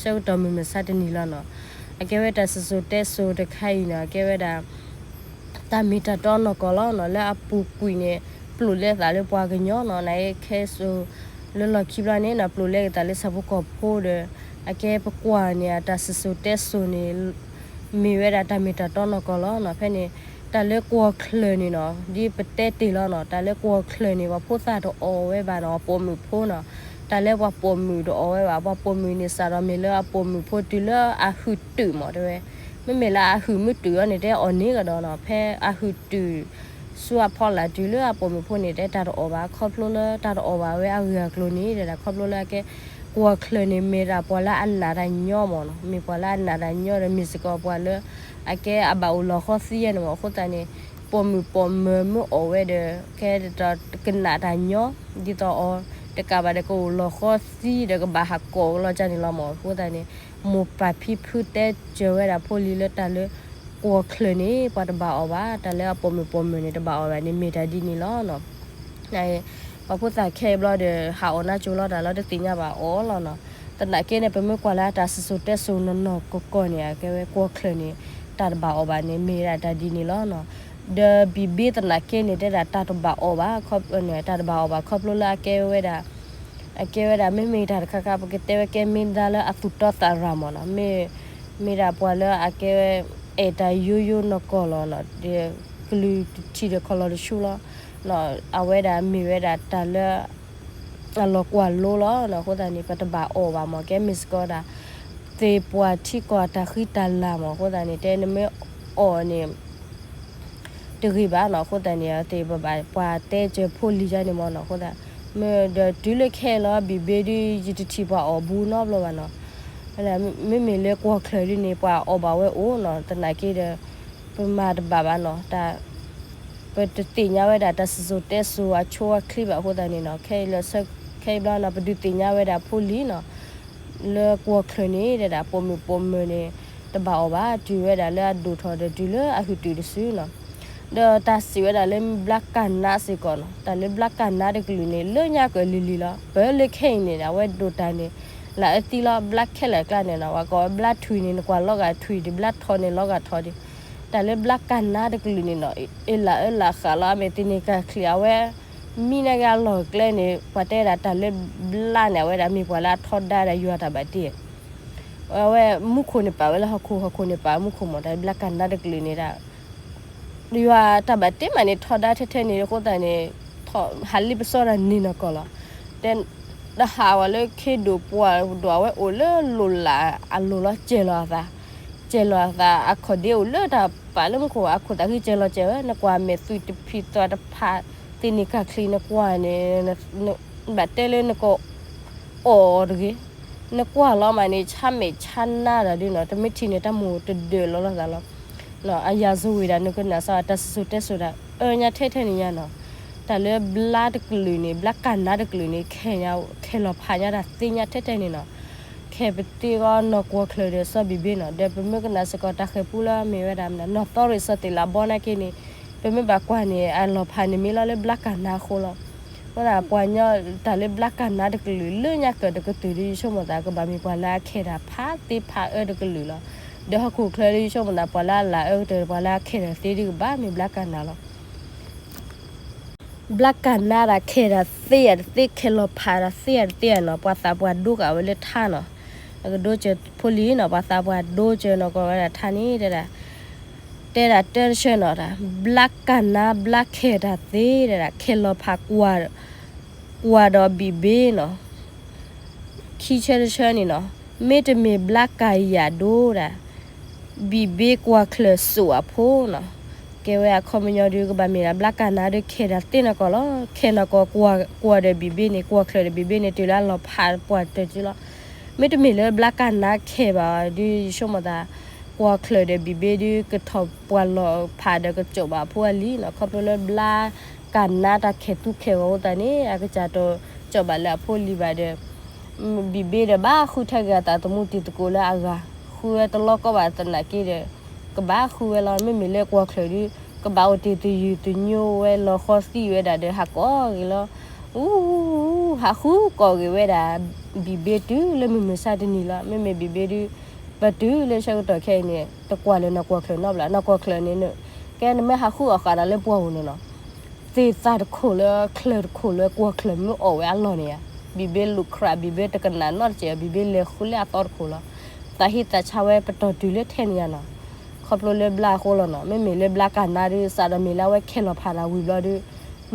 ဆၢကတီၢ်မုၢ်မဆါတနံၤလီၤနီၤ, အကဲဝဲတၢ်စံၣ်စိၤတဲစိၤတခါအံၤနီၤ, အကဲဝဲဒၣ် တၢ်မ့ၢ်တၢ်တီနီၢ်ကီၢ်လီၤနီၤ, လၢအပူၤကွံာ်န့ၣ် ပျိာ်လဲသးလၢပှၤကညီနီၤ, နာ်က့ခဲစိၤ လၢလီၢ်ခံဘျီန့ၣ်နီၤ ပျိာ်လဲက့ၤသးလၢဆၣ်ဖိကီၢ်ဖိဒီး အကဲပကွၢ်န့ၣ် အတၢ်စံၣ်စိၤတဲစိၤန့ၣ် မ့ၢ်ဝဲဒၣ်တၢ်မ့ၢ်တၢ်တီနီၢ်ကီၢ်လီၤနီၤ, ဖဲန့ၣ် တၢ်လၢကွီၢ်ချၢၣ်န့ၣ်နီၤ ဒ်ပတဲတ့ၢ်လီၤနီၤ, တၢ်လၢကွီၢ်ချၢၣ်န့ၣ် ပှၤဖိသၣ်တအိၣ်ဝဲဘၣ်နီၤ, ပိာ်မုၣ်ဖိနီၤ, တၢ်လၢပှၤပိာ်မုၣ်တအိၣ်ဝဲဘၣ်, ပှၤပိာ်မုၣ်န့ၣ်စးထီၣ်မ့ၢ်လၢအပိာ်မုၣ်ဖိတုၤလၢအဟုၣ်တုာ်မးတဲဝဲ, မ့မ့ၢ်လၢအဟုၣ်မ့ၢ်တုာ်အီၤန့ၣ် တဲအီၣ်န့ၢ်ကဒီးနီၤ, ဖဲအဟုၣ်တုာ် ဆူအဖီလာ်တုၤလၢအပိာ်မုၣ်ဖိန့ၣ် တဲတၢ်တအိၣ်ဘၣ်, ခီဖျိလၢတၢ်တအိၣ်ဘၣ်ဝဲအဂ့ၢ်အကျိၤန့ၣ် တဲဒၣ်ခီဖျိလၢအကဲ ကွီၢ်ချၢၣ်န့ၣ် မ့ၢ်ဒၣ်ပှၤလၢအနာ်တၢ်ညီမးနီၤ, မ့ၢ်ပှၤလၢအနာ်တၢ်ညီဒီး မ့ၢ်စ့ၢ်ကီးပှၤလၢ အကဲအဘၣ်အိၣ်လီၤဃီသံယဲန့ၣ်မး, အဃိသတးန့ၣ် ပိာ်မုၣ်ပိာ်မၢၤမ့ၢ်အိၣ်ဝဲဒီး ကဲတၢ်ကနၣ်တၢ်ညီ ဒ်သိးအီၤ တကးဘၣ်ဒီးကအိၣ်လီၤဃီသံဒီးကဘၣ်ဟးကိးကလီၤကၢ်န့ၣ်လီၤမး, အဃိသတးန့ၣ် မိၢ်ပၢ်ဖံဖုတဲစၢၤဝဲဒၣ်ဖိလံၤလၢတၢ်လၢ ကွီၢ်ချၢၣ်န့ၣ် ပှၤတဘၣ်အီၣ်ဘၣ်, တၢ်လၢအပိာ်မုၣ်ပိာ်မၢၤန့ၣ် တဘၣ်အီၣ်ဘၣ်န့ၣ် မ့ၢ်တၢ်ဒ်န့ၣ်လီၤနီၤ. ပှၤဖိသၣ်ခဲအံၤဘျီဒီး ဟးအီၣ်နါကၠိလီၤတၢ်လီၤ တသ့ၣ်ညါဘၣ်အီၤလီၤနီၤ. သနာ်က့န့ၣ် ပမ့ၢ်ကွၢ်လၢတၢ်စံၣ်စိၤတဲစိၤနီၢ်နီၢ်ကီၢ်ကီၢ်န့ၣ် အကဲဝဲကွီၢ်ချၢၣ်န့ၣ် တၢ်တဘၣ်အီၣ်ဘၣ်န့ၣ် မ့ၢ်ဒၣ်တၢ်ဒ်န့ၣ်လီၤနီၤ. ဒီးဘံၣ်ဘ့သနာ်က့န့ၣ် တဲဒၣ်တၢ်တဘၣ်အီၣ်ဘၣ် တၢ်တဘၣ်အီၣ်ဘၣ်ခီဖျိလၢအကဲဝဲဒၣ် အကဲဝဲဒၣ် မ့မ့ၢ်တၢ်တခါခါ ပကတဲဝဲကဲမ့ၢ်ဒၣ်လၢအသူၣ်တီသးရၤမးနီၤ, မ့ၢ် မ့ၢ်ဒၣ်ပှၤလၢအကဲဝဲ အဲၣ်တၢ်ယိယိနီၢ်ကီၢ်လီၤနီၤ, ကလုၢ်တထံၣ်ဒီးခီလီၤတဆူလီၤ. အဝဲဒၣ်မ့ၢ်ဝဲဒၣ်တၢ်လၢ အလီၤကွၢ်လိလီၤနီၤ, အဃိသတးန့ၣ် ပတဘၣ်အီၣ်ဘၣ်မး ကဲမ့ၢ်စ့ၢ်ကီးဒၣ် သ့ၣ်ပှၢ်ထံကီၢ်တၢ်ဃံတၢ်လၤမး, အဃိသတးန့ၣ် တဲနမ့ၢ်အီၣ်န့ၣ် တဂ့ၤဘၣ်နီၤ, အဃိသတးန့ၣ် သ့ၣ်ပဘၣ်ပှၤတဲစၢၤဖိလံၤယါန့ၣ်မးနီၤ, အဃိသတး မ့ၢ်ဒီးတုၤလၢခဲလီၤ ဘံၣ်ဘ့ဒုး ယတထံၣ်ပှၤအီၣ်ဘူးနီတဘျီဘၣ်နီၤ. မ့မ့ၢ်လၢကွီၢ်ချၢၣ်ဒ်န့ၣ် ပှၤအီၣ်ဘၣ်ဝဲအိၣ်နီၤ, သနာ်က့ဒီး ပမၤတဘၣ်ဘၣ်နီၤ, ပတသ့ၣ်ညါဝဲဒၣ်တၢ်စံၣ်စိၤတဲစိၤအဆိအချ့ဘၣ်အဃိသတးန့ၣ်နီၤ, ခဲအံၤလၢ ခဲအံၤဘျီနီၤ ပဒုးသ့ၣ်ညါဝဲဒၣ်ဖိလံၤနီၤ, လၢကွီၢ်ချၢၣ်န့ၣ်ဒၣ် ပိာ်မုၣ်ပိာ်မၢၤန့ၣ် တဘၣ်အီၣ်ဘၣ်, တုၤဝဲဒၣ်လၢအဒိၣ်ထီၣ်ဒီး တုၤလၢအဟုၣ်တုၤတစုနီၤ. ဒီးတၢ်စံးဝဲဒၣ်လၢဘျါကၢ်နါစ့ၢ်ကီးနီၤ, တၢ်လၢဘျါကၢ်နါတကလုာ်န့ၣ် လၢညါကၢၤလံၤလံၤလီၤ. ပၢလၢခဲအံၤန့ၣ် အဝဲဒိၣ်တၢ်န့ၣ် လၢအအၢသံလီၤ, ဘျါခဲလၢာ်အကျါန့ၣ်နီၤ, ပှၤကိးဝဲဘျါထွံၣ်န့ၣ် နကွၢ်လီၤဂာ်ထွံၣ်ဒီး ဘျါထီန့ၣ်လီၤဂာ်ထီဒီး, တၢ်လၢဘျါကၢ်နါတကလုာ်န့ၣ်နီၤ, အ့လးအၢလးဃးလီၤ, အမ့ၢ်သ့ၣ်န့ၣ်ကၢ်ချံးအဝဲ မံနာ်က့အလီၢ်ကျဲန့ၣ် ပှၤတဲဒၣ်တၢ်လၢဘျါန့ၣ် အဝဲဒၣ်မ့ၢ်ပှၤလၢအထီဒါဒီးယွၤတၢ်ဘၣ်တ့ အဝဲမူခိၣ်န့ၣ်ပာ်ဝဲလၢဟီၣ်ခိၣ်, ဟီၣ်ခိၣ်န့ၣ်ပာ်ဝဲမူခိၣ်မး, တၢ်ဘျါကၢ်နါတကလုာ်န့ၣ်ဒၣ် ယွၤတၢ်ဘၣ်တ့မးန့ၣ် ထီဒါထဲထဲန့ၣ်အဃိသတးန့ၣ် ဟးလံပစီဒီးန့ၢ်နီၢ်ကီၢ်လီၤ. တဲ တဟးဝဲလၢခ့ဒိၣ်ပှၢ်ဒိၣ် အဝဲအိၣ်လၢလိၤလးအလိၤလီၤ, စဲၤလီၤအသး, စဲၤလီၤအသး အခီၣ်ဒ့အိၣ်လၢတၢ်ပာ်လၢမူခိၣ်, အခိၣ်သးခုစဲၤလီၤစဲၤဝဲ, နကွၢ်မဲာ်သွံၣ်တဖံးသွါတဖး သ့ၣ်န့ၣ်ကၢ်ချံးနကွၢ်န့ၣ် ဘၣ်တဲလၢနကအီၣ်တဂ့ၤ, နကွၢ်လီၤမးန့ၣ် ဆါမဲာ်ဆါနါဒီးဒုနီၤ, တမ့ၢ်ထံၣ်န့ၣ် တၢ်မိၣ်တဒၢးလီၤလိာ်သးလီၤ. အယၤစိၤဝံၤဒၣ် နကနၣ်စၢ်တၢ်စံၣ်စိၤတဲစိၤဒၣ် အၢညါထဲထဲန့ၣ်ညါနီၤ, တၢ်လၢဘျါတကလုာ်န့ၣ် ဘျါကၢ်နါတကလုာ်န့ၣ် ခဲလီၤဖးညါတၢ်သ့ညါထဲထဲန့ၣ်နီၤ, ခဲပသ့အဂီၢ်နီၢ်ကွီၢ်ချၢၣ်ဒီးစီၤဘံၣ်ဘ့နီၤ, ဒီးပမ့ၢ်ကနၣ်စ့ၢ်ကီးတၢ်ဃဲၤပူလၢအမ့ၢ်ဝဲဒၣ် နီၢ်သီရံၣ်စီၤသ့ၣ်လးဘီနာ်က့န့ၣ်, ပမ့ၢ်ဘၣ်ကွၢ်န့ၣ် အလီၤဖးန့ၣ်မ့ၢ်လီၤလၢဘျါကၢ်နါအဃိလီၤ. အဃိသတးပှၤကညီတၢ်လၢဘျါကၢ်နါတကလုာ် လၢညါကၢၤတကတုာ်ဒီး ယဆိကမိၣ်သးကဘၣ်မ့ၢ်ပှၤလၢအခဲတၢ်ဖးသ့ဖးအၢတကလုာ်လီၤ. ဒီးဟီၣ်ခိၣ်ချၢဒီး ယဆိကမိၣ်သးပှၤလၢအလၤအၢကတၢၢ် ပှၤလၢအခဲတၢ်သ့ဒုကဘၣ်မ့ၢ်ဘျါကၢ်နါလီၤ. ဘျါကၢ်နါတၢ်ခဲတၢ်သ့ယၤတသ့ ခဲလီၤဖးတၢ်သ့ယၤတသ့ယၤနီၤ, ပှၤသးပှၢ်ဒိကးဝဲလၢထါနီၤ, အကဒိကၢၤဖိလံၤနီၤ, ပှၤသးပှၢ်ဒိကၢၤနီၢ်ကီၢ်ဝဲဒၣ်ထါန့ၣ် တဲဒၣ် တဲဒၣ်တၢတဆၢနီၤ, ဘျါကၢ်နါဘျါခဲတၢ်သ့တဲဒၣ် ခဲလီၤဖးကွၢ် ကွၢ်ဒီးဘံၣ်ဘ့နီၤ, ခံဆၢတဆၢန့ၣ်နီၤ, မ့တမ့ၢ်ဘျါကၢ်ယၤဒိဒၣ် ဘံၣ်ဘ့ကွၢ်ချၢၣ်စိးအဖိနီၤ, ကဲဝဲအခီပညီဒုကဘၣ်မ့ၢ်ဒၣ်ဘျါကၢ်နါဒုခဲတၢ်သ့နီၢ်ကီၢ်လီၤ. ခဲနီၢ်ကီၢ်ကွၢ်ဒီးဘံၣ်ဘ့န့ၣ် ကွၢ်ချၢၣ်ဒီးဘံၣ်ဘ့န့ၣ် တုၤလၢအလီၤဖးပှၤတၢၢ်စုလီၤ. မ့တမ့ၢ်လၢဘျါကၢ်နါခဲဘၣ်ဒု ယဆိကမိၣ်သး ကွၢ်ချၢၣ်ဒီးဘံၣ်ဘ့ဒု ကထီၣ်ပှၤလီၤဖးဒီးကစီးဘၣ်အဖိအလံၤနီၤ, ခီဖျိလၢဘျါကၢ်နါတၢ်ခဲးသူခဲးဂီၤအဃိသတးန့ၣ် အကစၢ်တစီးဘၣ်လၢအဖိအလံၤဘၣ်ဒီး ဘံၣ်ဘ့ဒီးဘၣ်ဃုထၢက့ၤအသးသမူတံၤသကိးလၢအဂၤ, ဃုဝဲတလီၢ်ကီၢ်ဘၣ်သနာ်က့ဒီး ကဘၣ်ဃုဝဲလီၤ. မ့မ့ၢ်လၢကွၢ်ချၢၣ်ဒု ကဘၣ်အိၣ်တ့ၢ်သယုၢ်သညိဝဲလီၤဃီသံဝဲဒၣ်ဒီး ဟးကိးဂ့ၤလီၤ. အူ ဟးဃုကိးဂ့ၤဝဲဒၣ် ဘံၣ်ဘ့တုၤလၢမုၢ်မဆါတနံၤလီၤ. မ့မ့ၢ်ဘံၣ်ဘ့ဒု ပတုၤလၢဆၢကတီၢ်ခဲအံၤန့ၣ် တကွၢ်လၢၤနီၢ်ကွီၢ်ချၢၣ်နီတဘျီ, နီၢ်ကွီၢ်ချၢၣ်န့ၣ် ကဲနမ့ၢ်ဟးဃုအီၣ်ဃာ်ဒီးလၢပှၢ်ပူၤန့ၣ်နီၤ သ့ၣ်သၣ်တခိၣ်လၢချၢၣ်တခိၣ်လၢကွၢ်ချၢၣ်မ့ၢ်အီၣ်ဝဲအလီၢ်န့ၣ်ဧါ, ဘံၣ်ဘ့လူၤခရး ဘံၣ်ဘ့တကနၣ်နီတစဲး, ဘံၣ်ဘ့လဲၤဃုလၢအသီတခိၣ်လီၤ. သးဟ့သးဆါဝဲပတီၢ်တုၤလၢထဲန့ၣ်ဧါနီၤ. ခီဖျိလၢဘျါအဃိလီၤနီၤ, မ့မ့ၢ်လၢဘျါကၢ်နါဒု စးဒီးမ့ၢ်လၢအဝဲခဲလီၤဖးဒီးဝံၤဘျီဒု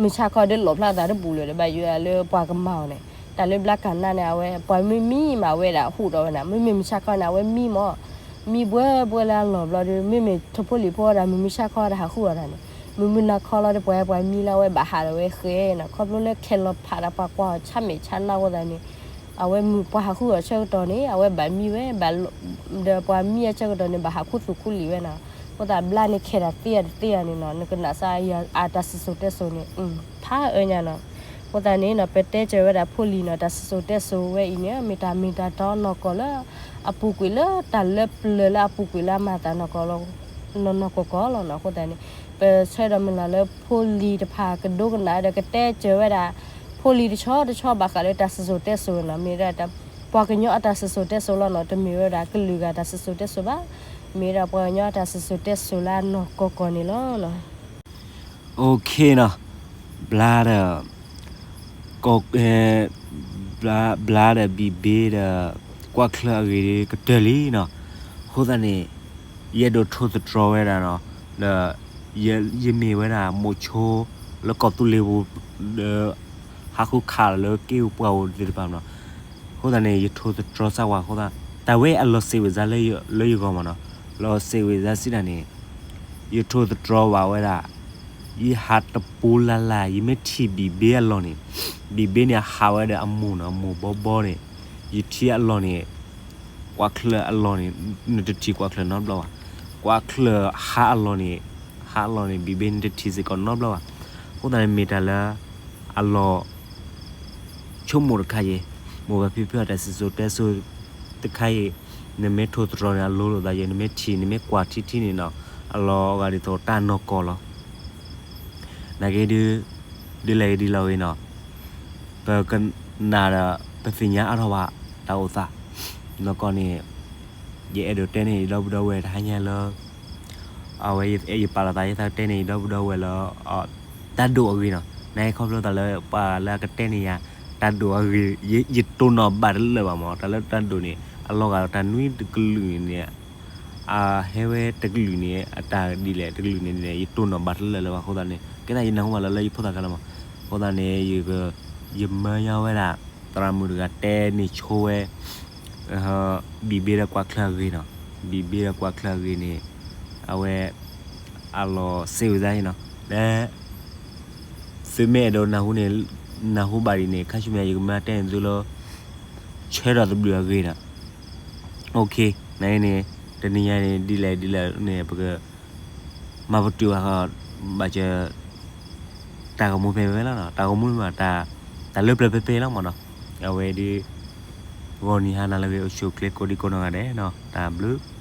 မုၢ်ဆါခီဒုလီၣ်ဖျါသးတဘူၣ်လၢၤဒီး ဘၣ်ယိၣ်လၢပှၤကမၤအီၤန့ၣ်, တၢ်လၢဘျါကၢ်နါန့ၣ် အဝဲပှၤမ့ၢ်မံမးဝဲဒၣ်ဟူးဒီးဝဲဒၣ်, မ့မ့ၢ်မုၢ်ဆါခီန့ၣ် အဝဲမံမး မံဘှဲဘှဲလၢအလီၢ်ဘျီဒီး မ့မ့ၢ်ထိၣ်ဖိလံၣ်ဖိဒီး မုၢ်မုၢ်ဆါခီဒီးဟးဃုအီၣ်တၢ်န့ၣ်, မုၢ်မုၢ်နၤခီလီၤဒီး ပှၤပှၤမံလၢအဝဲဘၣ်ဟးဒီးဝဲဃဲနီၤ. ခီဖျိလၢခဲလီၤဖးဒီးပှၤကွၢ်အီၤဆါမဲာ်ဆါနါအဃိသတးန့ၣ်, အဝဲမုၢ်ပှၤဟးဃုအီၣ်ဆၢကတီၢ်န့ၣ် အဝဲဘၣ်မံဝဲ, ဒီးပှၤမံအဆၢကတီၢ်န့ၣ် ဘၣ်ဟးခူသူၣ်ခူလံာ်ဝဲနီၤ. အဃိသတးဘျါန့ၣ်ခဲတၢ်သ့ယၤတသ့ယၤန့ၣ်နီၤ, နကနၣ်စၢ်ယၤအတၢ်စံၣ်စိၤတဲစိၤန့ၣ် ဖးအၢညါနီၤ. အဃိသတးန့ၣ်နီၤ ပတဲစၢၤဝဲဒၣ်ဖိလံၤနီၤ, တၢ်စံၣ်စိၤတဲစိၤဝဲအံၤန့ၣ် မ့ၢ်တၢ်မ့ၢ်တၢ်တီနီၢ်ကီၢ်လၢ အပူၤကွံာ်လၢတၢ်လၢပျၢၤလၢအပူၤကွံာ်လၢအမၤသးနီၢ်ကီၢ်လီၤ, နီၢ်နီၢ်ကီၢ်ကီၢ်လီၤနီၤ. အဃိသတးန့ၣ် ပဆၢဒီးမုၢ်လၢ်လၢဖိလံၤတဖၣ်ကဒိကနၣ်ဒီးကတဲစၢၤဝဲဒၣ် ဖိလံၤတဆီတဆီဘၣ်ဃးလၢတၢ်စံၣ်စိၤတဲစိၤနီၤ, မ့ၢ်ဒၣ်ပှၤကညီအတၢ်စံၣ်စိၤတဲစိၤလီၤနီၤ, တမ့ၢ်ဝဲဒၣ်ကလုာ်ဂၤတၢ်စံၣ်စိၤတဲစိၤဘၣ်, မ့ၢ်ဒၣ်ပှၤကညီအတၢ်စံၣ်စိၤတဲစိၤလၢအနီၢ်ကီၢ်ကီၢ်န့ၣ်လီၤ. အိၣ်ခ့နီၤ, ဘျါဒီး ကီၢ် ဘျါဒီးဘံၣ်ဘ့ဒီး ကွၢ်ချၢၣ်အဂ့ၢ်ကတၢၢ်လံနီၤ. အဃိသတးန့ၣ် ယအဲၣ်ဒိးထိၣ်သတြီၤဝဲဒၣ်နီၤ, ဒီး ယမ့ၢ်ဝဲဒၣ်မိၤဆိ လၢကီၢ်သူလ့ၤပူၤ ဒီး ဟးဃုခးလၢက့ၢ်ပူၤပှၢ်ပူၤသ့ၣ်တဖၣ်နီၤ. အဃိသတးန့ၣ် ယထိၣ်သတြီၤစၢ်ဝဲအဃိသတး တၢ်ဝဲအလီၤစံးဝဲစၢ်လၢယဂီၢ်မးနီၤ, လီၤစံးဝဲစၢ်စံးဒၣ်န့ၣ် ယထိၣ်သတြီၤဘၣ်ဝဲဒၣ် ယဟးတပူၤလၢ်လၢ် ယမ့ၢ်ထံၣ်ဘံၣ်ဘ့အလီၢ်န့ၣ်, ဘံၣ်ဘ့န့ၣ်ဟးဝဲဒီးအမိၢ်နီၤ, အမိၢ်ဘီဘီန့ၣ်, ယထံၣ်အလီၢ်န့ၣ် ကွၢ်ချၢၣ်အလီၢ်န့ၣ် နတထံၣ်ကွၢ်ချၢၣ်နီတဘျီဘၣ်. ကွၢ်ချၢၣ်ဟးအလီၢ်န့ၣ်, ဟးအလီၢ်န့ၣ် ဘံၣ်ဘ့ၣ်နတထံၣ်စ့ၢ်ကီးနီတဘျီဘၣ်. အဃိသတးန့ၣ်မ့ၢ်တၢ်လၢ အလီၤ ဆိကမိၣ်တခါအံၤ, မိၢ်ပၢ်ဖံဖုအတၢ်စံၣ်စိၤတဲစိၤတခါအံၤ, နမ့ၢ်ထိၣ်သတြီၤန့ၣ် အလိၤလိာ်သးယဲ, နမ့ၢ်ထံၣ် နမ့ၢ်ကွၢ်ထံထံန့ၣ်နီၤ, အလီၤဂာ်ဒ်သိးတၢ်နီၢ်ကီၢ်လီၤ. နာ်က့ဒုး, ဒ်လဲၣ်ဂ့ၤဒ်လဲၣ်ဂ့ၤနီၤ, ပကနၣ်ဒီး ပသ့ၣ်ညါအါထီၣ်ဘၣ်တၢ်အိၣ်သး, နီၢ်ကီၢ်န့ၣ် ယအဲၣ်ဒိးတဲန့ၢ်ယဒီပုၢ်ဒီဝဲၢ်တဟါညါလၢ အဝဲယပာ်လီၤသးယသးတဲန့ၢ်ယဒီပုၢ်ဒီဝဲၢ်လၢ တၢ်ဒိၣ်အဂ့ၢ်နီၤ, နာ်က့ခီဖျိသးလၢပှၤလၢအကတဲန့ၢ်ယၤ တၢ်ဒိၣ်အဂ့ၢ် ယတိၢ်နီၣ်ဘၣ်တလၢာ်ဘၣ်မး, တၢ်လၢတၢ်ဒိၣ်န့ၣ် အလီၤဂာ်ဒီးတၢ်နွံတကလုာ်န့ၣ် အဟဲဝဲတကလုာ်န့ၣ် အတၢ်ဒ်လဲၣ်တကလုာ်န့ၣ်န့ၣ် ယတိၢ်နီၣ်ဘၣ်တလၢာ်လၢၤဘၣ်အဃိသတးန့ၣ် ကဲသးယနၢ်ဟူဘၣ်လၢလၢယဖိသၣ်ခါလၢမး, အဃိသတးန့ၣ် ယမၢယါဝဲဒၣ် သရၣ်မုၣ်တဂၤတဲန့ၢ်ဆိဝဲ ဘံၣ်ဘ့ၣ်ဒီးကွၢ်ချၢၣ်အဂ့ၢ်နီၤ, ဘံၣ်ဘ့ၣ်ဒီးကွၢ်ချၢၣ်အဂ့ၢ်န့ၣ် အဝဲ အလီၤစ့ဝဲဒၣ်နီၤ, လၢ သုမ့ၢ်အဲၣ်ဒိးနၢ်ဟူန့ၣ် နၢ်ဟူဘၣ်ဒ်န့ၣ် ခါဆူမဲာ်ညါယကမၢတဲန့ၢ်သုလၢ ဆၢထီၣ်သဘျုးအဂ့ၢ်နီၤ, နအံၤန့ၣ် တနံၤညါန့ၣ် ဒ်လဲၣ်ဒ်လဲၣ်န့ၣ် ပက မၤပတုာ်ဘၣ်ဃီ ဘၣ်စၢၤ တၢ်ဂီၤမူဖဲဖဲလီၤနီၤ, တၢ်ဂီၤမူမး တၢ်လၢပျၢၤဖဲဖဲလီၤမးနီၤ, အဝဲဒ် ဂီၤနံၤဟါနၤလၢအဂ့ၤ အိၣ်ဆူၣ်အိၣ်ချ့ကိးဒံကိးနီၢ်ဂၤဒဲးနီၤ, တၢ်ဘျုး